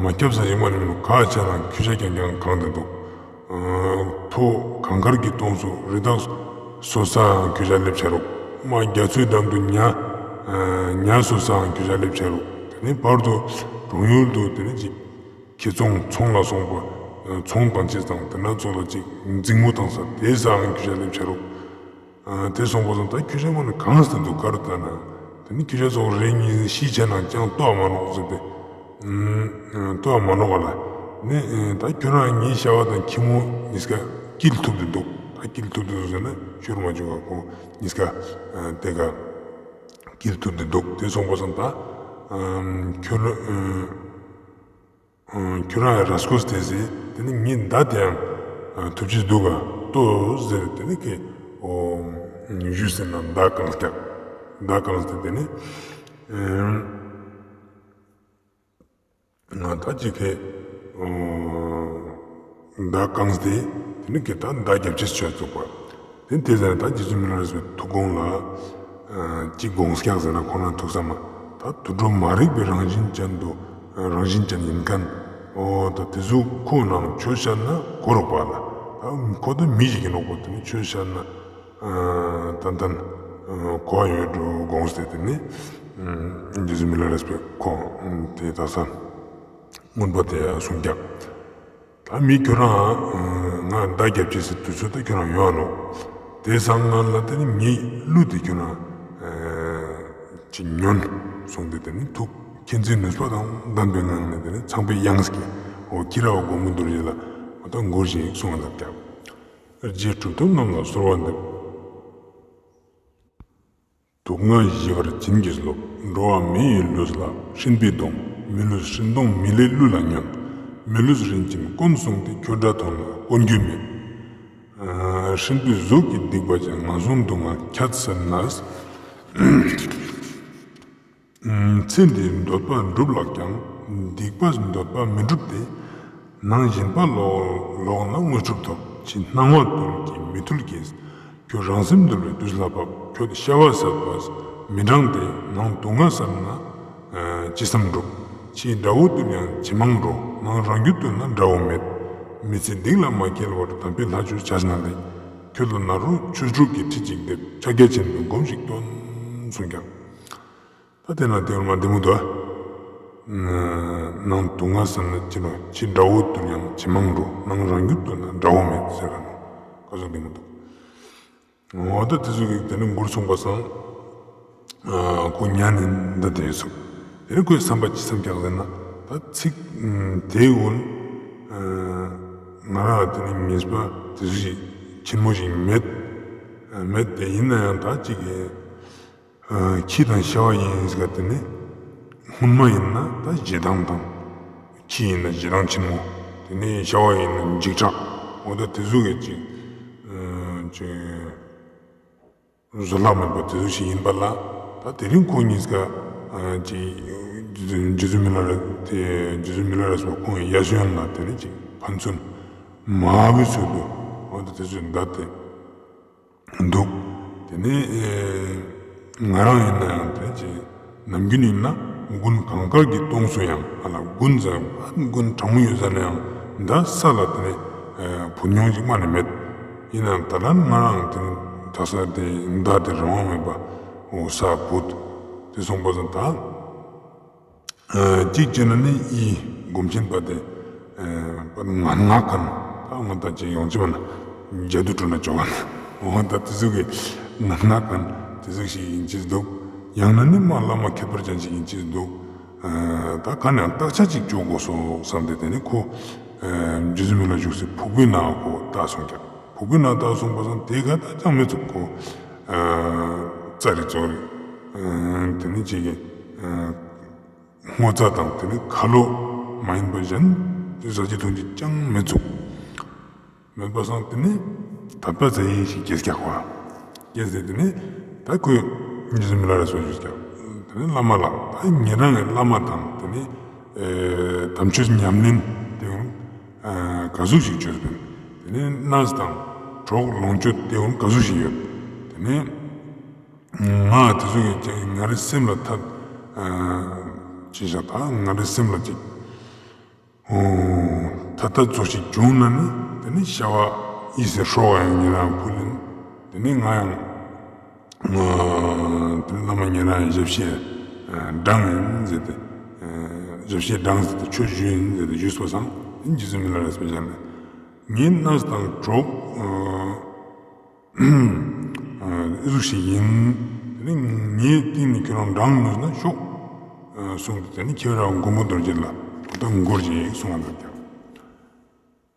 མ་ཁྱབ་ས་ཞིག་མ་ནེ་མི་འདུག་ག་ཆ་ན་ཁྱོ་ཞ་རྐྱང་རྐྱང་གང་སྟེ་འདུག་ཐོ་གངས་དཀར་གྱི་སྟོངས་སུ་རི་དྭགས་གསོད་སའང་ཁྱོ་ཞ་ལེབ་ཆ་རུག་མ་རྒྱ་མཚོའི་འགྲམ་དུ་ཉ་ཉ་གསོད་སའང་ཁྱོ་ཞ་ལེབ་ཆ་རུག་ཏེ་ནེ་བར་དུ་གྲོང་ཡུལ་དུ་ཏེ་ནེ་ཅིག་ཁྱི་ཚོང་ཚོང་ལ་སོང་པ་ཚོང་དང་ཅི་དང་ཏེ་ན་ཚོ་ལ་ཅིག་འཛིང་མོ་བཏང་ས་དེ་སའང་ཁྱོ་ཞ་ལེབ་ཆ་རུག་ཏེ་སོང་པ་སང་ད་ཁྱོ་ཞ་མ་ནེ་གང་སྟེ་འདུག་ག་རུ་ལྟ་ན་ཏེ་ནེ་ཁྱོ་ཞ་ཚོ་རེ་གཉིས་ཤི་ཆ་ན་ཅང་ལྟོས་མ་ནོག་ཟེར་ཏེ། ལྟོས་མ་ནོག་ག་ལ། ནི་ད་ཁྱོ་རང་ངའི་ཤ་བ་དང་ཁྱི་མོ་གཉིས་ཀ་སྐྱིལ་ཐུབ་སྟེ་འདུག་ད་སྐྱིལ་ཐུབ་སྟེ་འདུག་ཟེར་ན་ཤོར་མ་བཅུག་ག་ཁོ་གཉིས་ཀ་ཏེ་ཀ་སྐྱིལ་ཐུབ་སྟེ་འདུག་ཏེ་སོང་པ་སང་ད་ཁྱོ་རང་ཁྱོ་རང་རས་ཀོས་ཏེ་ཟེར་ཏེ་ནེ་ངའི་མདའ་དེའང་ཐུབ་ཅེས་འདུག་ག་ལྟོས་ཟེར་ཏེ་ནེ་ཁོས་འོ་གཞུ་ཟེར་ན་མདའ་བཀང་ཀྱག་མདའ་བཀང་སྟེ་ཏེ་ནེ་ད་ཅི་ཁོས་མདའ་བཀང་སྟེ་ཏེ་ནེ་ཁོས་ད་མདའ་རྒྱབ་ཅེས་བཅོས་བཅུག་པ། ཏེ་ཏེ་ཟེར་ན་ད་རྗེ་བཙུན་མི་ལ་རས་པའི་ཐུགས་དགོངས་ལ་ཅི་དགོངས་ཀྱག་ཟེར་ན་ཁོ་རང་ཐུགས་བསམ་མ་ད་དུད་འགྲོ་མ་རིག་པའི་རང་བཞིན་ཅན་དུ་རང་བཞིན་ཅན་ཡིན་མཁན་འོ་ད་ཏེ་ཟུག་ཁོ་ནང་ཆོས་བཤད་ན་གོ་རོག་པ་ལ་ད་ཁོ་ད་མི་ཞིག་ཡིན་ནོག་པ་ཏེ་ནེ་ཆོས་བཤད་ན་ཏན་ཏན་གོ་ཡོད་འགྲོ་དགོངས་ཏེ་ཏེ་ནེ་རྗེ་བཙུན་མི་ལ་རས་པའི་ཁོ་ཏེ་ད་ས་མངོན་པ་དེ་གསུངས་ཀྱག་ད་མི་ཁྱོ་རང་ང་མདའ་རྒྱབ་ཅེས་སི་དུས་ཚོད་ད་ཁྱོ་རང་ཡོང་ནོག་ཏེ་སང་སྔ་ལ་ཏེ་ནེ་ངའི་གླུ་དེ་ཁྱོ་རང་ཅིག་ཉོན་གསུངས་ཏེ་ཏེ་ནེ་ཐུགས་མཁྱེན་བརྩེ་ནུས་པ་དང་ལྡན་པའི་ངང་ནེ་ཏེ་ནེ་ཚངས་པའི་དབྱངས་ཀྱིས་འོ་ཁྱི་ར་བ་མགོན་པོ་རྡོ་རྗེ་ལ་འོ་ད་མགུར་ཞིག་གསུངས་ལབ་ཀྱག་རྗེ་གྲུབ་ཐོབ་རྣམས་ལ་གསོལ་བ་འདེབས། དུག་ལྔ་ཞི་བར་བྱིན་གྱིས་རློབས། འགྲོ་བ་མི་ཡི་ལུས་ལ་སྲིན་པོའི་གདོང་། མི་ལུས་སྲིན་གདོང་མི་ལའི་གླུ་ལ་ཉོན། མི་ལུས་རིན་ཆེན་དཀོན་གསུངས་ཏེ། ཁྱོད་འདྲ་མཐོང་ན་དཀོན་རྒྱུ་མེད། ཨ་སྲིན་པོའི་གཟུགས་ཀྱི་སྡིག་པ་ཅན། ངན་སོང་སྡུག་བསྔལ་ཁྱད་བསད་ནས། ཚེ་འདིའི་འདོད་པ་འགྲུབ་ལགས་ཀྱང་། སྡིག་པ་འདོད་པ་མི་འགྲུབ་སྟེ། ནང་སྦྱིན་པ་ལོག་ལོག་ན་དངོས་གྲུབ་ཐོབ། ཕྱི་སྣང་བ་བཏུལ་གྱིས་མི་ཐུལ་གྱིས། ཁྱོད་རང་སེམས་འདུལ་བའི་དུས་ལ་བབ། ཁྱོད་ཤ་བ་བསད་པས་མི་འགྲངས་ཏེ། ནང་དུག་ལྔ་བསད་ན་ཅི་བསམ་འགྲུབ། ཕྱི་དགྲ་བོ་བཏུལ་ཡང་ཇེ་མང་འགྲོ། ནང་རང་རྒྱུད་བཏུལ་ན་དགྲ་བོ་མེད། མི་ཚེ་སྡིག་ལ་མ་སྐྱེལ་བར། དམ་པའི་ལྷ་ཆོས་བྱས་ན་ལེགས། ཁྱོད་ལ་ན་རོ་ཆོས་དྲུག་གི་ཁྲིད་ཅིག་འདེབས། ཕྱག་རྒྱ་ཆེན་པོའི་སྒོམ་ཞིག་སྟོན། གསུངས་ཀྱག་ད་དེ་ན་དེ་བར་མ་འདི་མོ་དོ། ནང་དུག་ལྔ་བསད་ན་ཅི་ནོག་ཕྱི་དགྲ་བོ་བཏུལ་ཡང་ཇེ་མང་འགྲོ། ནང་རང་རྒྱུད་བཏུལ་ན་དགྲ་བོ་མེད་ཟེར་ར་ནོག་ཀ་ཟུག་འདི་མོ་དོ། འོ་ད་དེ་ཟུག་གི་དེ་ནི་མགུར་གསུངས་པ་སང་། ཁོ་ཉན་ནི་འདི་དེ་ཟུག་དེ་ནི་ཁོའི་བསམ་པ་ཅི་བསམ་ཀྱག་ཟེར་ན། ད་ཚིག་དེ་ཀུན་ང་རང་དེ་ནི་ངེས་པ་དེ་ཟུག་ཞིག་ཆེན་མོ་ཞིག་མེད། མེད་དེ་ཡིན་ན་ཡང་ད་ཅིག་གི་ཁྱི་དང་ཤ་བ་ཡིན་ཟེར་ག་དེ་ནི་སྔོན་མ་ཡིན་ན་ད་ཞེ་སྡང་དང་། ཁྱི་ཡིན་ན་ཞེ་སྡང་ཆེན་མོ། དེ་ནི་ཤ་བ་ཡིན་ན་འཇིགས་སྐྲག་འོ་ད་དེ་ཟུག་གི་ཅིག་ཅིག་བཟོད་གླགས་མེད་པ་དེ་ཟུག་ཞིག་ཡིན་པ་ལ། ད་དེ་རིང་ཁོ་གཉིས་ཀ་ཅིག་རྗེ་བཙུན་མི་ལ་རས་དེ་རྗེ་བཙུན་མི་ལ་རས་པ་ཁོང་གི་ཡ་སོན་ལ་དེ་རིང་ཅིག་ཕན་ཚུན་མ་བུའི་ཚུལ་དུ་འོ་ད་དེ་ཚོ་འདའ་སྟེ། འདུག་དེ་ནས་ང་རང་ཡིན་ན་ཡང་དེ་ཅི་ནམ་རྒྱུན་ཡིན་ན་དགུན་གངས་དཀར་གྱི་སྟོངས་སུ་ཡང་ཨ་ལ་དགུན་ཟེར་དགུན་གྲང་མོ་ཡོད་ས་ན་ཡང་འདའ་ས་ལ་དེ་ནས་བུད་མྱོང་ཅིག་མ་ནི་མེད། ཡིན་ནའང་ད་ལན་ང་རང་དེ་ནས་ད་ས་དེ་འདའ་དེ་རང་དབང་མེད་པ་འོ་ས་བུད་དེ་སོང་པ་ཙང་ད། གཅིག་བྱས་ན་ནི་ཨི་སྒོམ་ཆེན་པ་དེ་ངན་སྔགས་མཁན་ད་ང་ད་ཅིག་ཡོང་ཅི་མ་ན་ཇ་དུ་བྲོ་ན་ཇོ་ག་ན་འོ་ད་དེ་ཚོ་གི་ངན་སྔགས་མཁན་ དེ་ཟུག་ཞིག་ཡིན་ཅེས་འདུག། ཡང་ན་ནི་མ་བླ་མ་ཁྱད་པར་ཅན་ཞིག་ཡིན་ཅེས་འདུག། ཨ་ད་ག་ནས་ཡང་བརྟག་དཔྱད་ཅིག་བཅོ་དགོས་སོ་བསམ་སྟེ་དེ་ནས་ཁོ་རྗེ་བཙུན་མི་ལ་བཞུགས་སའི་ཕུག་པའི་ནང་ཁོ་བལྟས་སོང་ཀྱག། ཕུག་པའི་ནང་བལྟས་སོང་པ་སང་དེ་ག་ད་ཅང་མི་ཚུགས། ཁོ་ཨ་རྩ་རི་ཙོག་རི་ཨ་དེ་ནས་ཅིག་གི་ཨ་སྔོ་ཚལ་དང་དེ་ནས་ཁ་ལོ་མ་ཡིན་པ་གཞན་དེ་ཟ་རྒྱུ་འཐུང་རྒྱུ་ཅང་མི་ཚུགས། མེད་པ་སང་དེ་ནས་ད་ལྟ་ཟེར་ཡིན་ཞིག་སྐྱེས་ཀྱག་པ། སྐྱེས་ཟེར་དེ་ནས་ད་ཁོས་རྗེ་བཙུན་མི་ལ་རས་པ་ཞུས་ཀྱག། དེ་ནས་བླ་མ་ལགས། ད་ཉེ་རང་གི་བླ་མ་དང་དེ་ནས་ཨེ་དམ་ཆོས་ཉམས་ལེན་དེ་ཡང་ཨ་ག་ཟུག་ཞིག་བཅོས་པིན། དེ་ནས་གནས་དང་གྲོགས་ལོངས་སྤྱོད་དེ་ཡང་ག་ཟུག་ཞིག་ཡོད། དེ་ནས་ང་དེ་ཚོ་གི་ང་རའི་སེམས་ལ་ཐད་ཨ་ཅི་ཞག་ད་ང་རའི་སེམས་ལ་ཅིག་ཨོ་ཐད་ཐད་ཚོ་ཞིག་བྱུང་ན་ནི་དེ་ནི་ཤ་བ་ཡིད་སེ་ཧྲོ་བ་ཡང་ཉེ་རང་ཕུལ་ཡིན། དེ་ནི་ང་ཡང་ཨ་དེ་ནི་བླ་མ་ཉེ་རང་ཞབས་ཕྱི་ཨ་འབྲང་ཡིན་ཟེར་ཏེ་ཨ་ཞབས་ཕྱི་འབྲང་ཟེར་ཏེ་ཆོས་ཞུ་ཡིན་ཟེར་ཏེ་ཞུས་པ་སང་དེ་ནི་རྗེ་བཙུན་མི་ལ་རས་པས་ཞལ་ནས་ངའི་གནས་དང་གྲོགས་ཨ་ཨ་ཨི་ཟུག་ཞིག་ཡིན། དེ་ནི་ངའི་སྟེང་ནས་ཁྱོད་རང་འབྲང་ནུས་ན་ཤོག་ཨ་གསུངས་ཏེ་དེ་ནི་ཁྱེད་རང་མགོན་པོ་རྡོ་རྗེ་ལ་ད་མགུར་ཅིག་གསུངས་པ་འདུག་ཀྱང་།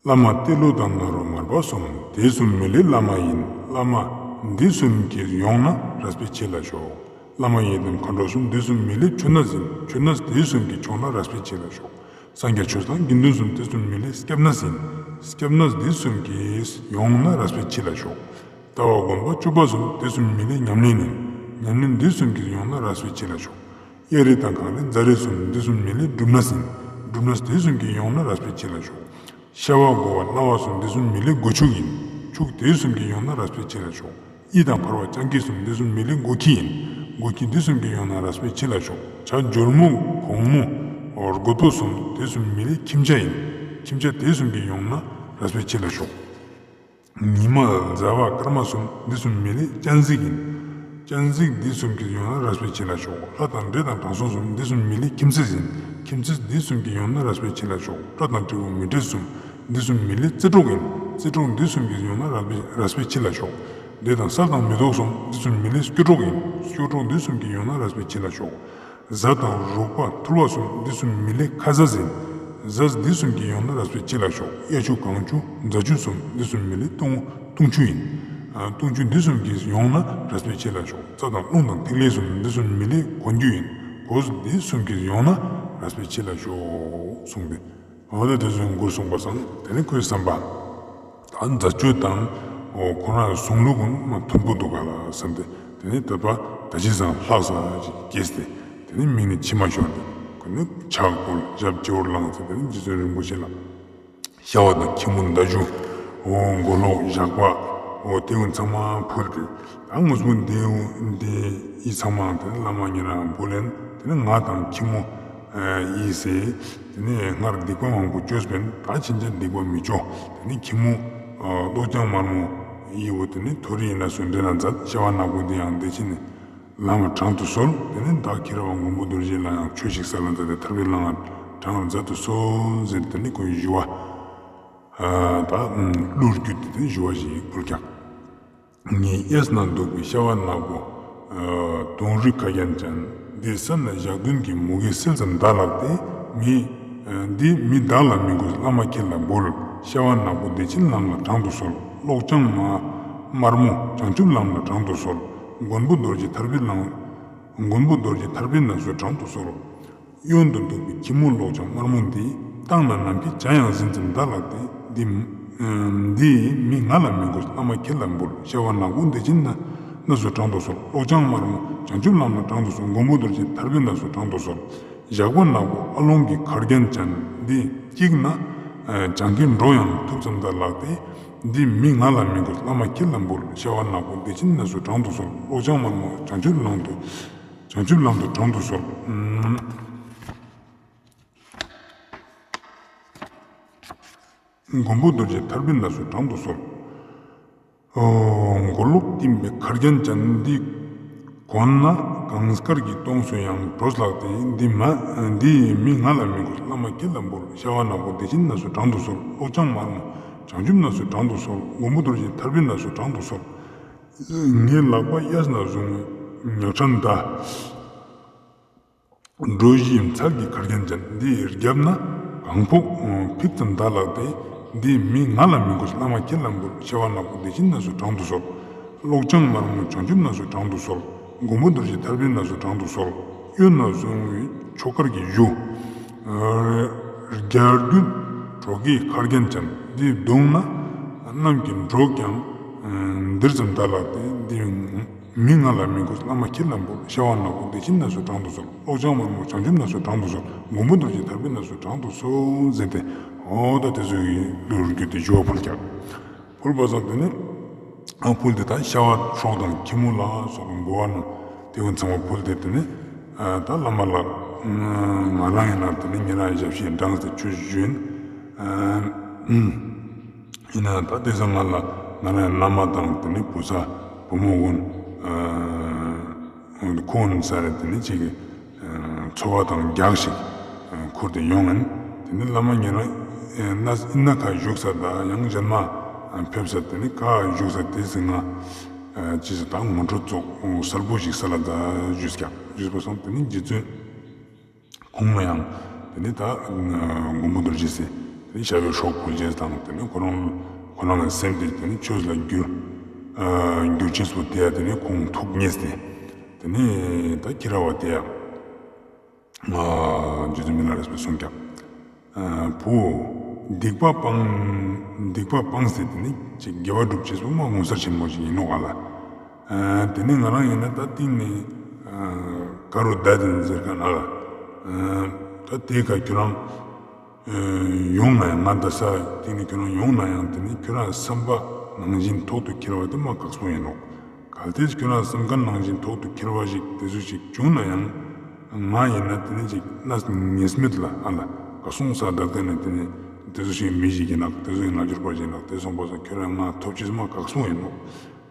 བླ་མ་ཏེ་ལོ་དང་ནཱ་རོ་མར་པ་གསུམ། དེ་གསུམ་མི་ལས་བླ་མ་ཡིན། བླ་མ་འདི་གསུམ་གྱིས་ཡོང་ན་རས་པའི་ཆེ་ལ་ཤོག། བླ་མ་ཡི་དམ་མཁའ་འགྲོ་གསུམ། དེ་གསུམ་མི་ལས་མཆོད་གནས་ཡིན། མཆོད་གནས་དེ་གསུམ་གྱིས་ཡོང་ན་རས་པའི་ཆེ་ལ་ཤོག། སངས་རྒྱས་ཆོས་དང་དགེ་འདུན་གསུམ། དེ་གསུམ་མི་ལས་སྐྱབས་གནས་ཡིན། སྐྱབས་གནས་དེ་གསུམ་གྱིས་ཡོང་ན་རས་པའི་ཆེ་ལ་ཤོག། ལྟ་བ་སྒོམ་པ་སྤྱོད་པ་གསུམ། དེ་གསུམ་མི་ལས་ཉམས་ལེན་ཡིན། ཉམས་ལེན་དེ་གསུམ་གྱིས་ཡོང་ན་རས་པའི་ཆེ་ལ་ཤོག། གཡའ་རི་དང་གངས་རི་རྫ་རི་གསུམ། དེ་གསུམ་མི་ལས་སྒྲུབ་གནས་ཡིན། སྒྲུབ་གནས་དེ་གསུམ་གྱིས་ཡོང་ན་རས་པའི་ཆེ་ལ་ཤོག། ཤ་བ་དགོ་བ་སྣ་བ་གསུམ། དེ་གསུམ་མི་ལས་སྒོ་ཕྱུགས་ཡིན། ཕྱུགས་དེ་གསུམ་གྱིས་ཡོང་ན་རས་པའི་ཆེ་ལ་ཤོག། ཡིད་དང་འཕར་བ་སྤྱང་ཀི་གསུམ། དེ་གསུམ་མི་ལས་སྒོ་ཁྱི་ཡིན། སྒོ་ཁྱི་དེ་གསུམ་གྱིས་ཡོང་ན་རས་པའི་ཆེ་ལ་ཤོག། བྱ་འཇོལ་མོ་གོང་མོ་རྒོད་པོ་གསུམ། དེ་གསུམ་མི་ལས་ཁྱིམ་བྱ་ཡིན། ཁྱིམ་བྱ་དེ་གསུམ་གྱིས་ཡོང་ན་རས་པའི་ཆེ་ལ་ཤོག། ཉི་མ་ཟླ་བ་སྐར་མ་གསུམ། དེ་གསུམ་མི་ལས་སྤྱན་གཟིགས་ཡིན། སྤྱན་གཟིགས་དེ་གསུམ་གྱིས་ཡོང་ན་རས་པའི་ཆེ་ལ་ཤོག། ལྷ་དང་འདྲེ་དང་དྲང་སྲོང་གསུམ། དེ་གསུམ་མི་ལས་ཁྱིམ་མཚེས་ཡིན། ཁྱིམ་མཚེས་དེ་གསུམ་གྱིས་ཡོང་ན་རས་པའི་ཆེ་ལ་ཤོག། སྤྲ་དང་སྤྲེའུ་མི་འདྲེ་གསུམ། དེ་གསུམ་མི་ལས་རྩེ་གྲོགས་ཡིན། རྩེ་གྲོགས་དེ་གསུམ་གྱིས་ཡོང་ན་རས་པའི་རས་པའི་ཆེ་ལ་ཤོག། འདྲེ་དང་སྲལ་དང་མེ་ཏོག་གསུམ། དེ་གསུམ་མི་ལས་སྐྱོ་གྲོགས་ཡིན། སྐྱོ་གྲོགས་དེ་གསུམ་གྱིས་ཡོང་ན་རས་པའི་ཆེ་ལ་ཤོག། གཟའ་དང་རོག་པ་ཐུར་བ་གསུམ། དེ་གསུམ་མི་ལས་ཁ་ཟས་ཡིན། ཟས་དེ་གསུམ་གྱིས་ཡོང་ན་རས་པའི་ཆེ་ལ་ཤོག། གཡའ་ཆུ་གངས་ཆུ་རྫ་ཆུ་གསུམ། དེ་གསུམ་མི་ལས་བཏུང་བཏུང་ཆུ་ཡིན། ཨ་བཏུང་ཆུ་དེ་གསུམ་གྱིས་ཡོང་ན་རས་པའི་ཆེ་ལ་ཤོག། རྩྭ་དང་རླུང་དང་ཐིག་ལེ་གསུམ། དེ་གསུམ་མི་ལས་གོན་རྒྱུ་ཡིན། གོས་དེ་གསུམ་གྱིས་ཡོང་ན་རས་པའི་ཆེ་ལ་ཤོག་གསུངས་ཏེ། འོ་ད་དེ་ཚོའི་མགུར་གསུངས་པ་སང་དེ་ནས་ཁོའི་བསམ་པ། ད་མཛད་སྤྱོད་དང་འོ་ཁོ་རང་གསུང་ལུགས་ཀུན་མ་མཐུན་པོ་འདུག་ག་ལ་བསམ་སྟེ་དེ་ནས་དད་པ་ད་ཅི་བཟང་ལྷག་ས་ཅིག་སྐྱེས་ཏེ་དེ་ནས་མིག་ནས་མཆི་མ་ཤོར་ཏེ་ཁོ་ནི་ཕྱག་བཀོལ་ཞབས་སྤྱི་བོར་བླངས་ཏེ་དེ་ནས་རྗེ་བཙུན་རིན་པོ་ཆེ་ལ་ཤ་བ་དང་ཁྱི་མོ་མདའ་གཞུ་འོ་མགོ་ལོག་ཞགས་པ་འོ་དེ་ཀུན་ཚང་མ་ཕུལ་ཏེ། ད་དངོས་པོ་འདི་འདི་ཡི་ཚང་མ་དེ་ནི་བླ་མ་ཉེ་རང་བུ་ལེན་དེ་ནི་ང་དང་ཁྱི་མོ་ཡིས་དེ་ནི་སྔར་སྡིག་པ་མང་པོ་བཅོས་པས་ད་ཕྱིན་ཆད་སྡིག་པ་མི་བཅོ། དེ་ནི་ཁྱི་མོ་གློག་ལྗང་དམར་མོ་ཡི་བོ་དེ་ནི་ཐོ་རི་ཡིན་ན་སུ་འདྲེ་ན་མཛད། ཤ་བ་ནག་པོ་འདི་ཡང་འདི་ཕྱི་ནས་ལམ་དྲང་དུ་གསོལ། དེ་ནི་བདག་ཁྱེད་རང་མགོན་པོ་རྡོ་རྗེ་ལ་ཡང་ཆོས་ཤིག་སལ་ལ་མཛད་དེ་ཐར་པའི་ལམ་དྲང་མཛད་དུ་གསོལ་ཟེར་དེ་ནི་ཁོའི་ཞུ་བ་ད་གླུར་བསྒྱུར་ཏེ་དེ་ཞུ་བ་ཞིག་ཕུལ་ཀྱང་། ངའི་གཡས་ན་འདུག་པའི་ཤ་བ་ནག་པོ། དུང་རི་ཁ་རྒྱན་ཅན། འདི་ས་ན་ཞག་བདུན་གྱི་མུ་གེ་སེལ་ཙམ་གདའ་ལགས་ཏེ། མི། འདི་མི་བདག་ལ་མི་དགོས་བླ་མ་ཁྱེད་ལ་འབུལ། ཤ་བ་ནག་པོ་བདེ་ཆེན་ལམ་ལ་དྲང་དུ་གསོལ། གློག་ལྗང་མ། དམར་མོ་བྱང་ཆུབ་ལམ་ལ་དྲང་དུ་གསོལ། མགོན་པོ་རྡོ་རྗེ་ཐར་པའི་ལམ། མགོན་པོ་རྡོ་རྗེ་ཐར་པའི་གནས་སུ་དྲང་དུ་གསོལ། གཡོན་དུ་འདུག་པའི་ཁྱི་མོ་གློག་ལྗང་དམར་མོ་འདི། བཏང་ན་ནམ་མཁའི་བྱ་ཡང་ཟིན་ཙམ་གདའ་ལགས་ཏེ། འདི། འདི་མི་ང་ལ་མི་དགོས་བླ་མ་ཁྱེད་ལ་འབུལ། ཤ་བ་ནག་པོ་བདེ་ཆེན་གནས་སུ་དྲང་དུ་གསོལ། གློག་ལྗང་དམར་མོ་བྱང་ཆུབ་ལམ་ལ་དྲང་དུ་གསོལ། མགོན་པོ་རྡོ་རྗེ་ཐར་པའི་གནས་སུ་དྲང་དུ་གསོལ། ཞགས་པ་ནག་པོ་ཨ་ལོང་གི་ཁ་རྒྱན་ཅན་འདི། བཀྱིགས་ན་བྱང་གི་འགྲོ་ཡང་ཐུབ་ཙམ་གདའ་ལགས་ཏེ། འདི་མི་ང་ལ་མི་དགོས་བླ་མ་ཁྱེད་ལ་འབུལ། ཤ་བ་ནག་པོ་བདེ་ཆེན་གནས་སུ་དྲང་དུ་གསོལ། གློག་ལྗང་དམར་མོ་བྱང་ཆུབ་ལམ་དུ། བྱང་ཆུབ་ལམ་དུ་དྲང་དུ་གསོལ། མགོན་པོ་རྡོ་རྗེ་ཐར་པའི་གནས་སུ་དྲང་དུ་གསོལ། མགོ་ལོག་བསྟིམ་པའི་ཁ་རྒྱན་ཅན་འདི། གོན་ན་གངས་དཀར་གྱི་ལྟོངས་སུ་ཡང་གྲོས་ལགས་ཏེ། འདི་མ། འདི་མི་ང་ལ་མི་དགོས་བླ་མ་ཁྱེད་ལ་འབུལ། ཤ་བ་ནག་པོ་བདེ་ཆེན་གནས་སུ་དྲང་དུ་གསོལ། གློག་ལྗང་དམར་མོ་བྱང་ཆུབ་གནས་སུ་དྲང་དུ་གསོལ། མགོན་པོ་རྡོ་རྗེ་ཐར་པའི་གནས་སུ་དྲང་དུ་གསོལ། ངའི་ལག་པ་གཡས་ནས་བཟུང་ཉག་ཕྲ་མདའ། སྒྲོ་བཞིའི་ཚལ་གྱི་ཁ་རྒྱན་ཅན། འདི་རྒྱབ་ན་གང་ཕོག་ཕིག་ཙམ་མདའ་ལགས་ཏེ། འདི་མི་ང་ལ་མི་དགོས། བླ་མ་ཁྱེད་ལ་འབུལ། ཤ་བ་ནག་པོ་བདེ་ཆེན་གནས་སུ་དྲང་དུ་གསོལ། གློག་ལྗང་དམར་མོ་བྱང་ཆུབ་གནས་སུ་དྲང་དུ་གསོལ། མགོན་པོ་རྡོ་རྗེ་ཐར་པའི་གནས་སུ་དྲང་དུ་གསོལ། གཡོན་ནས་བཟུང་བའི་ཆོ་གར་གྱི་གཞུ། རྒྱ་རྒྱུད་གྲོགས་ཀྱི་ཁ་རྒྱན་ཅན། འདི་བརྡུངས་ན་གནམ་གྱི་འབྲོག་ཀྱང་འདིར་ཙམ་མདའ་ལགས་ཏེ། འདི་མི་ང་ལ་མི་དགོས། བླ་མ་ཁྱེད་ལ་འབུལ། ཤ་བ་ནག་པོ་བདེ་ཆེན་གནས་སུ་དྲང་དུ་གསོལ། གློག་ལྗང་དམར་མོ་བྱང་ཆུབ་གནས་སུ་དྲང་དུ་གསོལ། མགོན་པོ་རྡོ་རྗེ་ཐར་པའི་གནས་སུ་དྲང་དུ་གསོལ་ཟེར་ཏེ། འོ་ད་དེ་ཚོ་ཡི་ལུས་རྒྱུད་དེ་ཞུ་བ་ཕུལ་ཀྱག་ཕུལ་བ་སང་དེ་ནི་ཨ་ཕུལ་ཏེ་ད་ཤ་བ་སྲོག་དང་ཁྱི་མོ་ལ་སོགས་པའི་འབུལ་བ་ནང་དེ་ཀུན་ཚང་མ་ཕུལ་ཏེ་དེ་ནི་ཨ་ད་བླ་མ་ལ་ང་རང་ཡིན་ན་དེ་ནི་ཉེ་རང་ཞབས་ཕྱི་འབྲངས་ཏེ་ཆོས་ཞུ་ཡིན། ཨ་ཡིན་ན་ད་དེ་སང་ང་ལ་ང་རང་ཡང་བླ་མ་དང་དེ་ནི་བུ་ཚ་བུ་མོ་ཀུན་ཨ་ཁོང་ས་རེ་དེ་ནི་ཅིག་གི་འཚོ་བ་དང་རྒྱགས་ཤིག་ཁུར་ཏེ་ཡོང་ངན། དེ་ནི་བླ་མ་ཉེ་རང་ཨེ་ན་ན་ཁ་བཞུགས་ས་དང་ཡང་གཞན་མ་ཕེབས་ས་དེ་ནི་ཁ་བཞུགས་ས་དེ་སི་ང་ཅི་ཟེར་ད་ངོ་སྤྲོད་ཙོགས་གསལ་པོ་ཞིག་ས་ལ་ད་ཞུས་ཀྱག་ཞུས་པ་སང་དེ་ནི་རྗེ་བཙུན་ཁོང་ལ་ཡང་དེ་ནི་ད་མགོན་པོ་རྡོ་རྗེ་སི་དེ་ནི་ཤ་བའི་སྲོག་ཕུལ་རྗེས་དང་དེ་ནི་ཁོ་རང་ཁོ་རང་གི་སེམས་དེ་དེ་ནི་ཆོས་ལ་འགྱུར་འགྱུར་ཅེས་པོ་དེ་ཡང་དེ་ནི་ཁོང་ཐུགས་མཉེས་ཏེ། དེ་ནས་ད་ཁྱེད་ར་བ་དེ་ཡང་རྗེ་བཙུན་མི་ལ་རས་པས་གསུངས་ཀྱག་བུ། སྡིག་པ་སྤངས་སྡིག་པ་སྤངས་ཏེ་དེ་ནི་ཅིག་དགེ་བ་སྒྲུབ་ཅེས་པོ་མ་ངོ་མཚར་ཆེན་མོ་ཞིག་ཡིན་ནོག་ག་ལ། དེ་ནི་ང་རང་ཡིན་ན་ད་གཏིང་ནས་ག་རུ་བདའ་དེ་ཟེར་ག་ན་ལ། ད་དེ་ཀ་ཁྱོད་རང་ཡོང་ན་ཡང་ང་ད་ས་དེ་ནི་ཁྱོད་རང་ཡོང་ན་ཡང་དེ་ནི་ཁྱོད་རང་བསམ་པ་ནང་བཞིན་ཐོག་ཏུ་འཁྱོལ་བ་དེ་མ་ཁག་པོ་ཡིན་ནོག་གལ་ཏེ་ཁྱོད་རང་བསམ་ཁན་ནང་བཞིན་ཐོག་ཏུ་འཁྱོལ་བ་ཞིག་དེ་ཚོ་ཞིག་བྱུང་ན་ཡང་ང་ཡིན་ན་དེ་ནི་ཅིག་གནས་ངེས་མེད་ལ་ཨ་ལ་ག་སོང་ས་ད་དེ་ནི་དེ་ནི་དེ་ཚོ་ཞིག་མི་ཞིག་ཡིན་ནོག་དེ་ཚོ་ཡིན་ན་འགྱུར་བ་ཞིག་ཡིན་ནོག་དེ་སོང་པ་སང་ཁྱོད་རང་ང་ཐོབ་ཅེས་མ་ཁག་པོ་ཡིན་ནོག་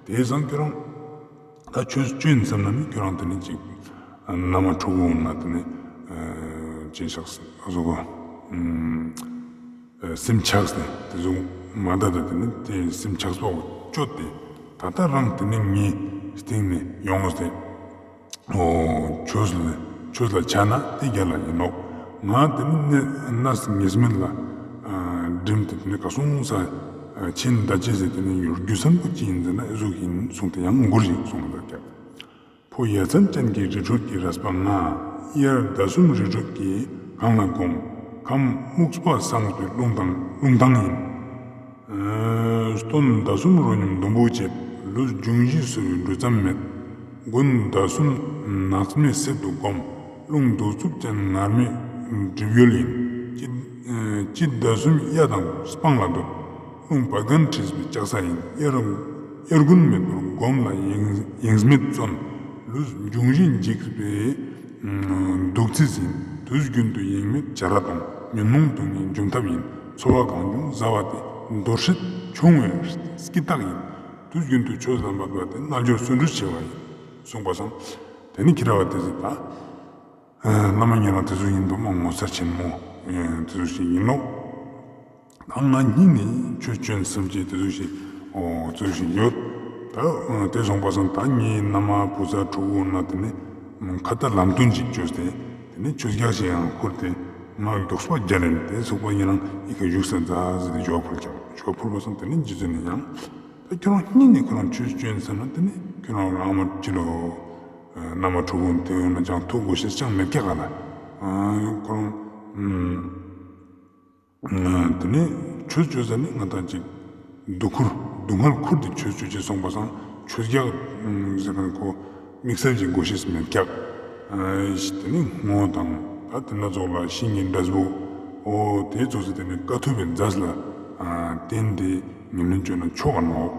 དེ་སང་ཁྱོད་རང་ད་ཆོས་ཅོ་ཡིན་བསམ་ན་ནི་ཁྱོད་རང་དེ་ནི་ཅིག་མནའ་མ་ཕྲུ་གུ་འོང་ན་དེ་ནི་ཅི་ཤག་ཟེར་གོ། སེམས་ཆགས་ཏེ་དེ་ཚོ་མ་ད་ད་དེ་ནི་དེ་སེམས་ཆགས་པོ་བཅོས་ཏེ་ད་ལྟ་རང་དེ་ནི་ངའི་སྟེང་ནས་ཡོང་སྟེ་ཆོས་ལ་ཆོས་ལ་ཆ་ན་དེ་རྒྱ་ལ་ཡིན་ནོག་ང་དེ་ནི་གནས་ངེས་མེད་ལ་འགྲིམ་སྟེ་དེ་ནི་ག་སོང་ས་ཕྱིན་ད་ཅི་ཟེར་དེ་ནི་ཡུལ་རྒྱུ་སམ་པོ་ཅི་ཡིན་ཟེར་ན་ཨེ་ཟུག་ཡིན་གསུངས་ཏེ་ཡང་མགུར་ཞིག་གསུངས་ལ་ཀྱག་ཕོ་ཡ་མཚན་ཅན་གྱི་རི་ཁྲོད་ཀྱི་རས་པ་ང་། དབྱར་ཟླ་གསུམ་རི་ཁྲོད་ཀྱི་གངས་ལ་འགོམ། ཁམས་སྨུག་པ་སངས་པའི་རླུང་ཐང་རླུང་ཐང་ཡིན། སྟོན་ཟླ་གསུམ་རོ་སྙོམས་སྡོང་པོ་བཅད། ལུས་འབྱུང་བཞི་གསོ་བའི་འབྲུ་ཙམ་མེད། དགུན་ཟླ་གསུམ་ནགས་མེ་གསེབ་ཏུ་འགོམ། རླུང་གདུག་རྩུབ་ཅན་ངར་མའི་སྒྲིབ་ཡུལ་ཡིན། དཔྱིད་དཔྱིད་ཟླ་གསུམ་གཡའ་དང་སྤང་ལ་འདུད། རླུང་བད་ཀན་འཁྲིགས་པའི་ལྕགས་ས་ཡིན། དབྱར་དབྱར་དགུན་མེད་པར་སྒོམ་ལ་ཡེངས་ཡེངས་མེད་བརྩོན། ལུས་འབྱུང་བཞི་འཇིགས་པའི་སྡུག་ཚིག་ཡིན། དུས་རྒྱུན་དུ་ཡེངས་མེད་བྱ་ར་གཏོང་། ཉོན་མོངས་སྡུག་བསྔལ་འཇོམས་ཐབས་ཡིན། འཚོ་བ་གང་བྱུང་བཟའ་བ་སྟེ། འདོར་སྲེད་ཆུང་བའི་སྐྱིད་རྟགས་ཡིན། དུས་རྒྱུན་དུ་ཆོས་ལ་འབད་པ་སྟེ། རྣལ་འབྱོར་བརྩོན་འགྲུས་ཆེ་བ་ཡིན། གསུངས་པ་སང་དེ་ནི་ཁྱེད་ར་བ་དེ་ཟིག་ད། བླ་མ་ཉེ་རང་དེ་ཚོ་ཡིན་དུ་མ་ངོ་མཚར་ཆེན་མོ་དེ་ཚོ་ཞིག་ཡིན་ནོག་ད་ང་གཉིས་ནི་ཆོས་ཅོ་ཡིན་བསམ་ཅེས་དེ་ཚོ་ཞིག་ཨོ་དེ་ཚོ་ཞིག་ཡོད། ད་དེ་སོང་པ་སང་ད་ངའི་མནའ་མ་བུ་ཚ་ཕྲུ་གུ་ན་དེ་ནི་ཁ་ཏ་ལམ་སྟོན་ཅིག་ཅོས་ཏེ་དེ་ནི་ཆོས་རྒྱགས་ཤིག་ཡང་ཁུར་ཏེ་ང་མགྱོགས་པ་རྒྱ་ནས་དེ་སོགས་པ་ཉེ་རང་ཨི་ཁ་བཞུགས་ས་མཛའ་ཟེར་ཏེ་ཞུ་བ་ཕུལ་ཀྱང་ཞུ་བ་ཕུལ་བ་སང་དེ་ནི་རྗེ་བཙུན་ནི་ཡང་། ད་ཁྱོད་རང་གཉིས་ནས་ཁོ་རང་ཆོས་ཅོ་ཡིན་ཟེར་ན་དེ་ནི་ཁྱོད་རང་རང་མ་ཅི་ལོ། མནའ་མ་ཕྲུ་གུ་དེ་ཡོང་ན་ཅང་ཐུགས་དགོས་ཤེས་ཅང་མེད་ཀྱག་ག་ལ། ཁོ་རང་དེ་ནི་ཆོས་ཅོ་ཟེར་ནི་ང་དང་ཅིག་སྡུག་ཁུར་སྡུག་བསྔལ་ཁུར་ཏེ་ཆོས་ཅོ་ཅེས་སོང་པ་སང་ཆོས་རྒྱགས་ཟེར་ན་ཁོ་དམིགས་བསལ་གྱི་དགོས་ཤེས་མེད་ཀྱག་དེ་ནི་སྔོ་དང་ད་དེ་ན་ཙོགས་ལ་ཤིང་གི་འབྲས་བུ་འོ་དེ་ཙོགས་སེ་དེ་ནི་དཀའ་ཐུབ་པའི་རྫས་ལ་བརྟེན་ཏེ་ཉམས་ལེན་བཅོས་ན་ཆོག་ག་ནོག་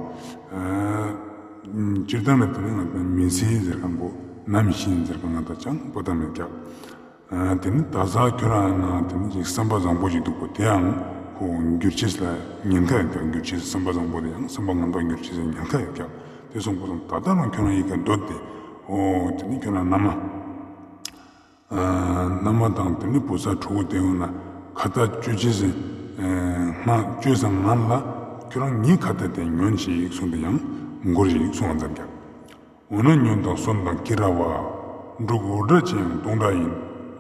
སྤྱིར་བཏང་ལ་དེ་ནི་ང་དང་མི་ཚེ་ཟེར་གང་གོ་ནམ་ཤི་ཟེར་གང་ང་དང་ཅང་པོ་ཏ་མེད་ཀྱག་དེ་ནི་ད་ས་ཁྱོད་རང་ང་དེ་ནི་ཅིག་བསམ་པ་བཟང་པོ་ཞིག་འདུག་གོ་དེའང་ཁོ་འགྱུར་ཅེས་ལ་ཉེན་ཁ་ཡོད་ཀྱག་འགྱུར་ཅེས་བསམ་པ་བཟང་པོ་དེ་ཡང་བསམ་པ་ངན་པ་འགྱུར་ཅེས་ལ་ཉེན་ཁ་ཡོད་ཀྱག་དེ་སོང་པ་སང་ད་ལྟ་རང་ཁྱོད་རང་ཡི་ག་འདོད་དེ་འོ་དེ་ནི་ཁྱོད་རང་མནའ་མ། མནའ་མ་དང་དེ་ནི་བུ་ཚ་ཕྲུ་གུ་དེ་ཡོང་ན་ཁ་ཏ་ཅོ་ཅེས་སི་སྔ་ཅོ་ས་ང་ལ་ཁྱོད་རང་ངའི་ཁ་ཏ་དེ་ཉོན་ཞིག་གསུངས་ཏེ་ཡང་ མགུར་ཞིག་གསུང་བ་མཛད་ཀྱག། འོ་ན་ཉོན་དང་སོམས་དང་ཀི་ར་བ། འབྲུག་འུར་སྒྲ་ཆེ་ཡང་སྟོང་སྒྲ་ཡིན།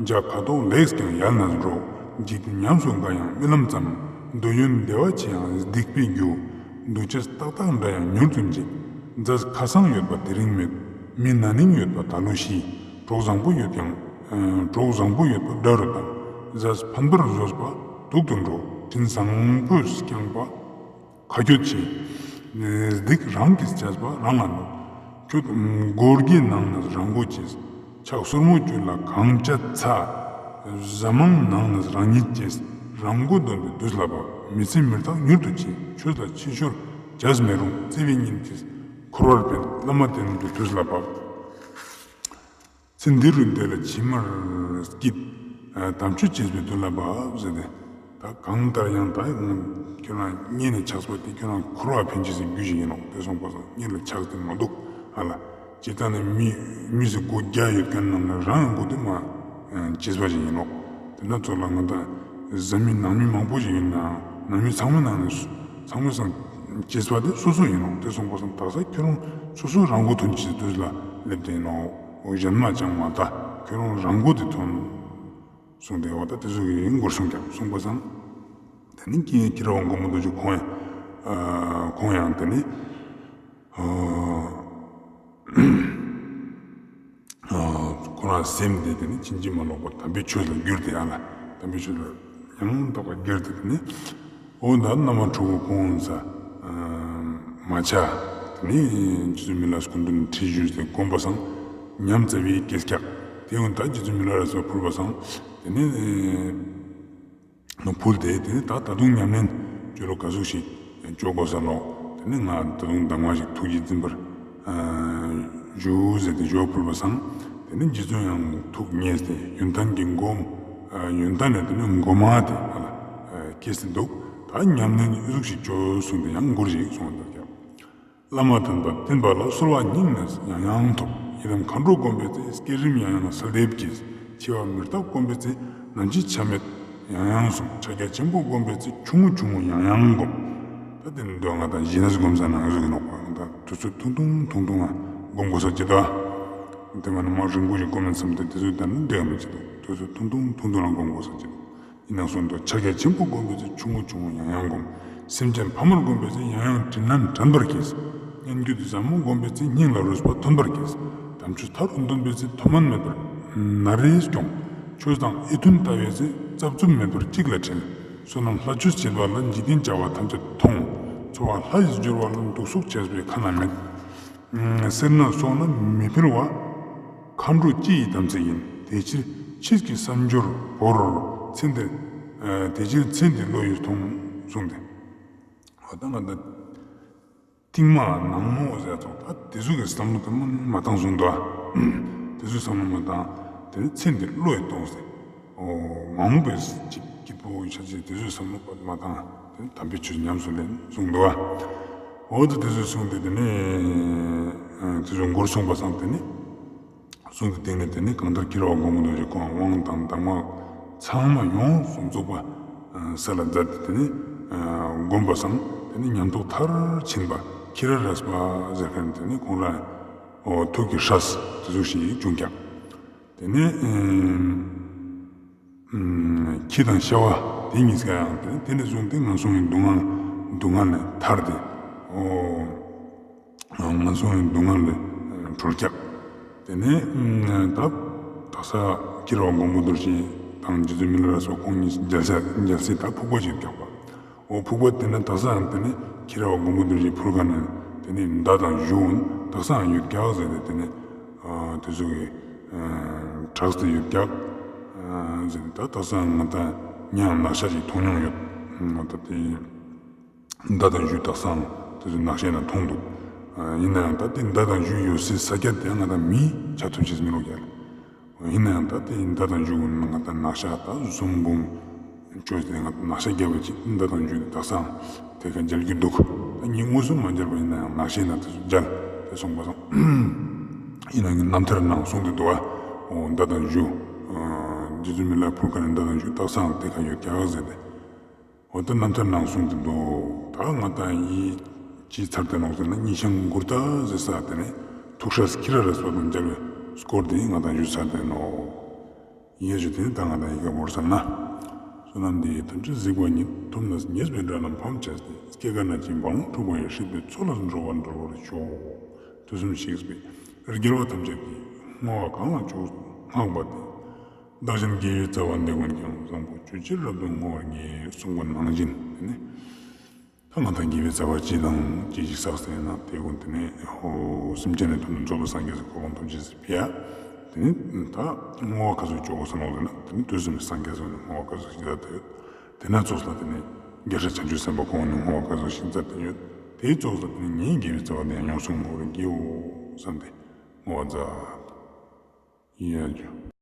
འཇའ་ཁ་དོག་ལེགས་ཀྱང་ཡལ་ནས་འགྲོ། འཇིག་རྟེན་ཉམས་སུ་དགའ་ཡང་རྨི་ལམ་ཙམ། འདོད་ཡོན་བདེ་བ་ཆེ་ཡང་སྡིག་པའི་རྒྱུ། འདུ་བྱེད་ཏག་ཏག་འདྲ་ཡང་མྱུར་དུ་འཇིག། རྫས་ཁ་སང་ཡོད་པ་དེ་རིང་མེད། མི་ན་ནིང་ཡོད་པ་ད་ལོ་ཤི། གྲོགས་བཟང་པོ་ཡོད་ཀྱང་། ཨ་གྲོགས་བཟང་པོ་ཡོད་པ་དགྲ་རུ་བཏང་། རྫས་ཕན་པར་བཟོས་པ་དུག་ཏུ་འགྲོ། དྲིན་བཟང་པོས་བསྐྱངས་པ་ཁ་གྱོད་ཆེ། སྡིག་རང་གིས་བྱས་པ་རང་ལ་གནོད། ཁྱོད་སྒོར་གྱི་ནང་ནས་རང་མགོ་བྱས། ཕྱག་སོར་མོ་བཅུ་ལ་གང་བཅད་ཚ། གཟའ་མང་ནང་ནས་རང་ཉིད་བྱས། རང་མགོ་འདོན་པའི་དུས་ལ་བབ། མི་ཚེ་མི་རྟག་མྱུར་དུ་བྱེད། ཆོས་ལ་ཕྱི་ཤོར་བྱས་མི་རུང་། བརྩེ་བའི་གཉེན་གྱིས་འཁོར་བར་ཕན། བླ་མ་བསྟེན་པའི་དུས་ལ་བབ། ཚེ་འདི་རུ་བདེ་ལ་ཕྱི་མར་སྐྱིད། དམ་ཆོས་བྱེད་པའི་དུས་ལ་བབ་ཟེར་ཏེ། ད་གང་ལྟར་ཡང་ད་ཁྱོད་རང་གཉེན་ནས་ཆགས་པ་དེ་ཁྱོད་རང་འཁོར་བ་ཕན་ཆེས་སི་རྒྱུ་ཞིག་ཡིན་ནོག། དེ་སོང་པ་སང་གཉེན་ལ་ཆགས་ཏེ་མ་འདུག་ཨ་ལ། སྤྱིར་བཏང་ནས་མི་མི་ཟེར་མགོ་བརྒྱ་ཡོད་མཁན་ནང་ནས་རང་ཡང་མགོ་དེ་མ་གཅེས་པ་ཞིག་ཡིན་ནོག། དེ་ན་ཚོ་ལ་ང་ད་བཟའ་མི་ནང་མི་མང་པོ་ཞིག་ཡིན་ནའང་ནང་མི་ཚང་མའི་ནང་ནས་ཚང་མའི་སང་གཅེས་པ་དེ་སོ་སོ་ཡིན་ནོག། དེ་སོང་པ་སང་ད་ས་ཁྱོད་རང་སོ་སོ་རང་མགོ་ཐོན་ཆེས་དུས་ལ་སླེབས་ཏེ་ཡིན་ནོག། འོ་གཞན་མ་ཅང་མ་ད་ཁྱོད་རང་རང་མགོ་དེ་ཐོན་གསུངས་ཏེ། འོ་ད་དེ་ཚོ་གི་མགུར་གསུངས་ཀྱང་གསུངས་པ་སང་དེ་ནི་ཀི་ཀི་ར་བ་མགོན་པོ་རྡོ་རྗེ་ཁོང་ཡང་ཨ་ཁོང་ཡང་དེ་ནི་ཨ་ཨ་ཁོ་རང་སེམས་དེ་དེ་ནི་ཕྱིན་ཅི་མ་ལོག་པར་དམ་པའི་ཆོས་ལ་བསྒྱུར་ཏེ་ཡང་ལ་དམ་པའི་ཆོས་ལ་ཡང་དག་པར་བསྒྱུར་ཏེ་དེ་ནི། འོ་ད་བླ་མ་ཁྲོ་བོ་ཁོང་ས་མ་ཆ། དེ་ནི་རྗེ་བཙུན་མི་ལ་སྐུ་མདུན་ཁྲིད་ཞུས་ཏེ་བསྒོམ་པ་སང་ཉམས་རྩ་བའི་སྐད་རྒྱག་དེ་འོ་ད་རྗེ་བཙུན་མི་ལ་རས་པ་ཕུལ་བ་སང་དེ་ནི་ཕུལ་ཏེ་དེ་ནི་ད་ད་དུང་ཉམས་ལེན་བཅོ་ལོ་ག་ཟུག་ཞིག་བཅོ་དགོས་ས་ལོ། དེ་ནི་ང་ད་དུང་གདམས་ངག་ཞིག་ཐུགས་རྗེས་འཛིན་པར་ཞུ་ཟེར་ཏེ་ཞུ་བ་ཕུལ་བ་སང་། དེ་ནི་རྗེ་བཙུན་ཡང་ཐུགས་མཉེས་ཏེ་ཡོན་ཏན་གྱི་སྒོམ། ཡོན་ཏན་ནི་དེ་ནི་སྒོམ་དེ་སྐྱེས་ཏེ་འདུག། ད་ཉམས་ལེན་ཨི་ཟུག་ཞིག་བཅོ་གསུངས་ཏེ་ཡང་མགུར་ཞིག་གསུངས་ཏེ་འདུག། བླ་མ་དམ་པ་བསྟེན་པ་ལ། གསོལ་བ་སྙིང་ནས་ཡང་ཡང་ཐོབ། ཡི་དམ་མཁའ་འགྲོ་བསྒོམ་པའི་ཚེ། བསྐྱེད་རིམ་ཡང་ཡང་གསལ་འདེབས་ཀྱིས། འཆི་བ་མི་རྟག་བསྒོམ་པའི་ཚེ། ནམ་འཆི་ཆ་མེད་ཡང་ཡང་གསུམ། ཕྱག་རྒྱ་ཆེན་པོ་བསྒོམ་པའི་ཚེ། ཆུང་ངུ་ཆུང་ངུ་ཡང་ཡང་བསྒོམ། ད་དེ་ནི་འདོད་ང་དང་གཞི་ནས་བསྒོམ་ས་ནང་ཟུག་ཡིན་ནོག་པ། ང་དང་དུས་ཚོད་ཐུང་ཐུང་ཐུང་ཐུང་ང་བསྒོམ་དགོས་ས་ཅི་ད། དེ་མ་ནི་མ་རིང་པོ་ཞིག་བསྒོམ་ཡིན་བསམ་སྟེ་དེ་ཚོ་ད་ནི་འདོད་མི་ཅི་ད། དུས་ཚོད་ཐུང་ཐུང་ཐུང་ཐུང་ལ་བསྒོམ་དགོས་ས་ཅི་ད། ཡིན་ནང་གསུངས་འདུག། ཕྱག་རྒྱ་ཆེན་པོ་བསྒོམ་པའི་ཚེ། ཆུང་ངུ་ཆུང་ངུ་ཡང་ཡང་བསྒོམ། སེམས་ཅན་ཕ་མར་བསྒོམ་པའི་ཚེ། ཡང་ཡང་དྲིན་ལན་དྲན་པར་གྱིས། སྙན་བརྒྱུད་ཟབ་མོ་བསྒོམ་པའི་ཚེ། སྙིང་ལ་རུས་པ་ཐོན་པར་གྱིས། དམ་ཆོས་མཐའ་རུ་འདོན་པའི་ཚེ། མཐོ་དམན་མེད་པར་ན་རེ་སྐྱོང་། ཆོས་དང་ཨེ་མཐུན་ལྟ་བའི་ཚེ། རྩབ་རྩུབ་མེད་པར་གཅིག་ལ་དྲིལ། བསོད་ནམས་ལྷ་ཆོས་བྱེད་པ་ལ། འཇིག་རྟེན་བྱ་བ་ཐམས་ཅད་མཐོང་། འཚོ་བ་ལྷ་ཡིས་སྦྱོར་བ་ལ། འདུག་སོགས་བྱས་པའི་ཁ་ན་མེད། སེར་སྣ་སོགས་ནི་མི་འཕེལ་བ། མཁའ་འགྲོ་སྤྱི་ཡི་དམ་ཚིག་ཡིན། དེ་ཕྱིར་ཕྱིས་ཀྱི་བསམ་སྦྱོར་བོར། ཚེ་འདིར་ཨ་དེ་ཕྱིར་ཚེ་འདི་བློ་ཡིས་ཐོངས་གསུངས་ཏེ། འོ་ད་ང་ད་རྟིང་མ་ནང་མོ་ཟེར་ཙོགས་ད་དེ་ཚོ་གི་བསམ་བློ་དེ་མ་མ་བཏང་གསུངས་འདུག། དེ་ཚོའི་བསམ་བློ་མ་བཏང་། དེ་ནི་ཚེ་འདིར་བློ་ཡིས་ཐོངས་ཟེར། འོ་མ་འོངས་པའི་ཅིག་སྐྱིད་པོ་ཡོད་ཆ་ཅེས་དེ་ཚོའི་བསམ་བློ་མ་བཏང་། དེ་ནི་དམ་པའི་ཆོས་ཉམས་སུ་ལེན་གསུངས་འདུག། འོ་ད་དེ་ཚོའི་གསུངས་ཏེ་དེ་ནི་དེ་ཚོའི་མགུར་གསུངས་པ་སང་དེ་ནི། གསུངས་ཏེ་དེ་ནི་དེ་ནི་གང་ལྟར་ཁྱེད་རང་མགོན་པོ་རྡོ་རྗེ་ཁོང་དབང་དང་གདམས་ངག་ཚང་མ་ཡོངས་སུ་རྫོགས་པ་སལ་ལ་མཛད་དེ་དེ་ནི་བསྒོམས་པ་སང་དེ་ནི་ཉམས་རྟོགས་མཐར་ཕྱིན་པ་ཁྱི་ར་རས་པ་ཟེར་མཁན་དེ་ནི་ཁོང་རང་ཐུགས་ཀྱི་སྲས་དེ་ཟུག་ཞིག་བྱུང་ཀྱག། དེ་ནི་ཁྱི་དང་ཤ་བ་དེ་གཉིས་ཀ་ཡང་དེ་ནི་དེ་ནས་བཟུང་སྟེ་ངན་སོང་གི་སྡུག་བསྔལ་སྡུག་བསྔལ་ནས་ཐར་ཏེ། ངན་སོང་གི་སྡུག་བསྔལ་ལས་གྲོལ་ཀྱག། དེ་ནས་ད་དག་ས་ཁྱི་ར་བ་མགོན་པོ་རྡོ་རྗེ་དང་རྗེ་བཙུན་མི་ལ་རས་པ་ཁོང་གཉིས་རྒྱལ་སྲས་རྒྱལ་སྲས་ད་ཕུག་པ་ཞིག་ཀྱག་པ། འོ་ཕུག་པ་དེ་ནས་དག་སའང་དེ་ནས་ཁྱི་ར་བ་མགོན་པོ་རྡོ་རྗེ་ཕུལ་ཁ་ནས་དེ་ནས་མདའ་དང་གཞུ་འོ་ན་དག་སའང་ཡོད་ཀྱག་ཟེར་ཏེ་དེ་ནས་དེ་ཚོ་གི་གྲགས་སུ་ཡོད་ཀྱག་ཟེར་ཏེ། ད་དག་སའང་ང་ད་ཉའང་ནག་ཤ་ཞིག་མཐོང་མྱོང་ཡོད། ང་ད་དེ། མདའ་དང་གཞུ་དག་སའང་དེ་ཚོ་ནག་ཤ་ན་མཐོང་འདུག། ཡིན་ནའང་ད་དེ་མདའ་དང་གཞུ་ཡོད་སའི་ས་ཆ་དེ་ང་དང་མི་ཆ་ཐུབ་ཅེས་མི་རུང་ཀྱག། ཡིན་ནའང་ད་དེ་མདའ་དང་གཞུ་ང་དང་ནག་ཤ་ད་གཟུངས་འབུམ་བཅོས་ཏེ་ང་དང་ནག་ཤ་རྒྱབ་པ་ཅིག་མདའ་དང་གཞུ་དེ་དག་སའང་དེ་ཀ་མཇལ་རྒྱུ་འདུག། ད་ངས་དངོས་སུ་མ་མཇལ་བ་ཡིན་ནའང་ནག་ཤ་ན་དེ་ཚོ་མཇལ་དེ་སོང་པ་སང་། ཡིན་ནའང་རྣམ་ཐར་ནང་གསུངས་ཏེ་འདུག་པ། འོ་མདའ་དང་གཞུ་རྗེ་བཙུན་མི་ལ་ཕུལ་ཁ་ནས་མདའ་དང་གཞུ་དག་སའང་དེ་ཀ་ཡོད་ཀྱག་ཟེར་ཏེ། འོ་ད་རྣམ་ཐར་ནང་གསུངས་ཏེ་འདུག། ད་ང་དང་ཡིད་ ཅི་ཚར་ཏེ་ནོག་ཟེར་ན་ཉི་ཤང་གུར་ཏ་ཟེར་ས་ཏེ་ནེ་ཐུག་ཤ་སྐྱི་ར་རས་པ་དང་སྦྱར་བའི་སྐོར་དེ་ང་དང་ཞུས་ཚར་ཏེ་ནོག། ཡ་ཞུ་ཏེ་ནེ་ད་ང་དང་ཡི་གེ་བོར་ས་ན། བསོད་ནམས་འདི་ཡིས་ཐམས་ཅད་གཟིགས་པ་ཉིད། ཐོབ་ནས་ཉེས་པའི་དགྲ་རྣམས་ཕམ་བྱས་ཏེ། སྐྱེ་རྒ་ན་འཆིའི་རྦ་ཀློང་འཁྲུགས་པ་ཡི། སྲིད་པའི་མཚོ་ལས་འགྲོ་བ་སྒྲོལ་བར་ཤོག། དུས་གསུམ་གཤེགས་པའི་རྒྱལ་བ་ཐམས་ཅད་ཀྱིས། བསྔོ་བ་གང་ལ་མཆོག་ཏུ་བསྔགས་པ་དེས། བདག་གཞན་དགེ་བའི་རྩ་བ་འདི་ཀུན་ཀྱང་། བཟང་པོ་སྤྱོད་ཕྱིར་རབ་ཏུ་བསྔོ་བར་བགྱི། གསུངས་པ་ནང་བཞིན་ཏེ་ནེ། ད་ང་དང་དགེ་བའི་རྩ་བ་སྤྱི་དང་སྐྱེ་འཇིག་བསགས་ཟེར་ན་དེ་ཀུན་ཏེ་ནེ་ཧོ་སེམས་ཅན་ནི་དོན་དུ་རྫོགས་པའི་སངས་རྒྱས་སི་གོ་འཕང་ཐོབ་ཅེས་སི་ཕི་ཡ། ཏེ་ནེ་ད་བསྔོ་བ་ག་ཟུག་ཅོ་གོས་ནོག་ཟེར་ན་ཏེ་ནེ་དུས་གསུམ་གྱི་སངས་རྒྱས་སི་བསྔོ་བ་ག་ཟུག་ཞིག་མཛད་དེ་ཡོད། ཏེ་ན་ཙོགས་ལ་ཏེ་ནེ་རྒྱལ་སྲས་བྱང་ཆུབ་སེམས་དཔའ་ཁོང་ནི་བསྔོ་བ་ག་ཟུག་ཞིག་མཛད་དེ་ཡོད། དེའི་ཙོགས་ལ་ཏེ་ནེ་ངའི་དགེ་བའི་རྩ་བ་དེ་ཡང་ཡོངས་སུ་བསྔོ་བར་བགྱིའོ་བསམ་སྟེ་བསྔོ་བ་མཛད། ཡ་ཇུ།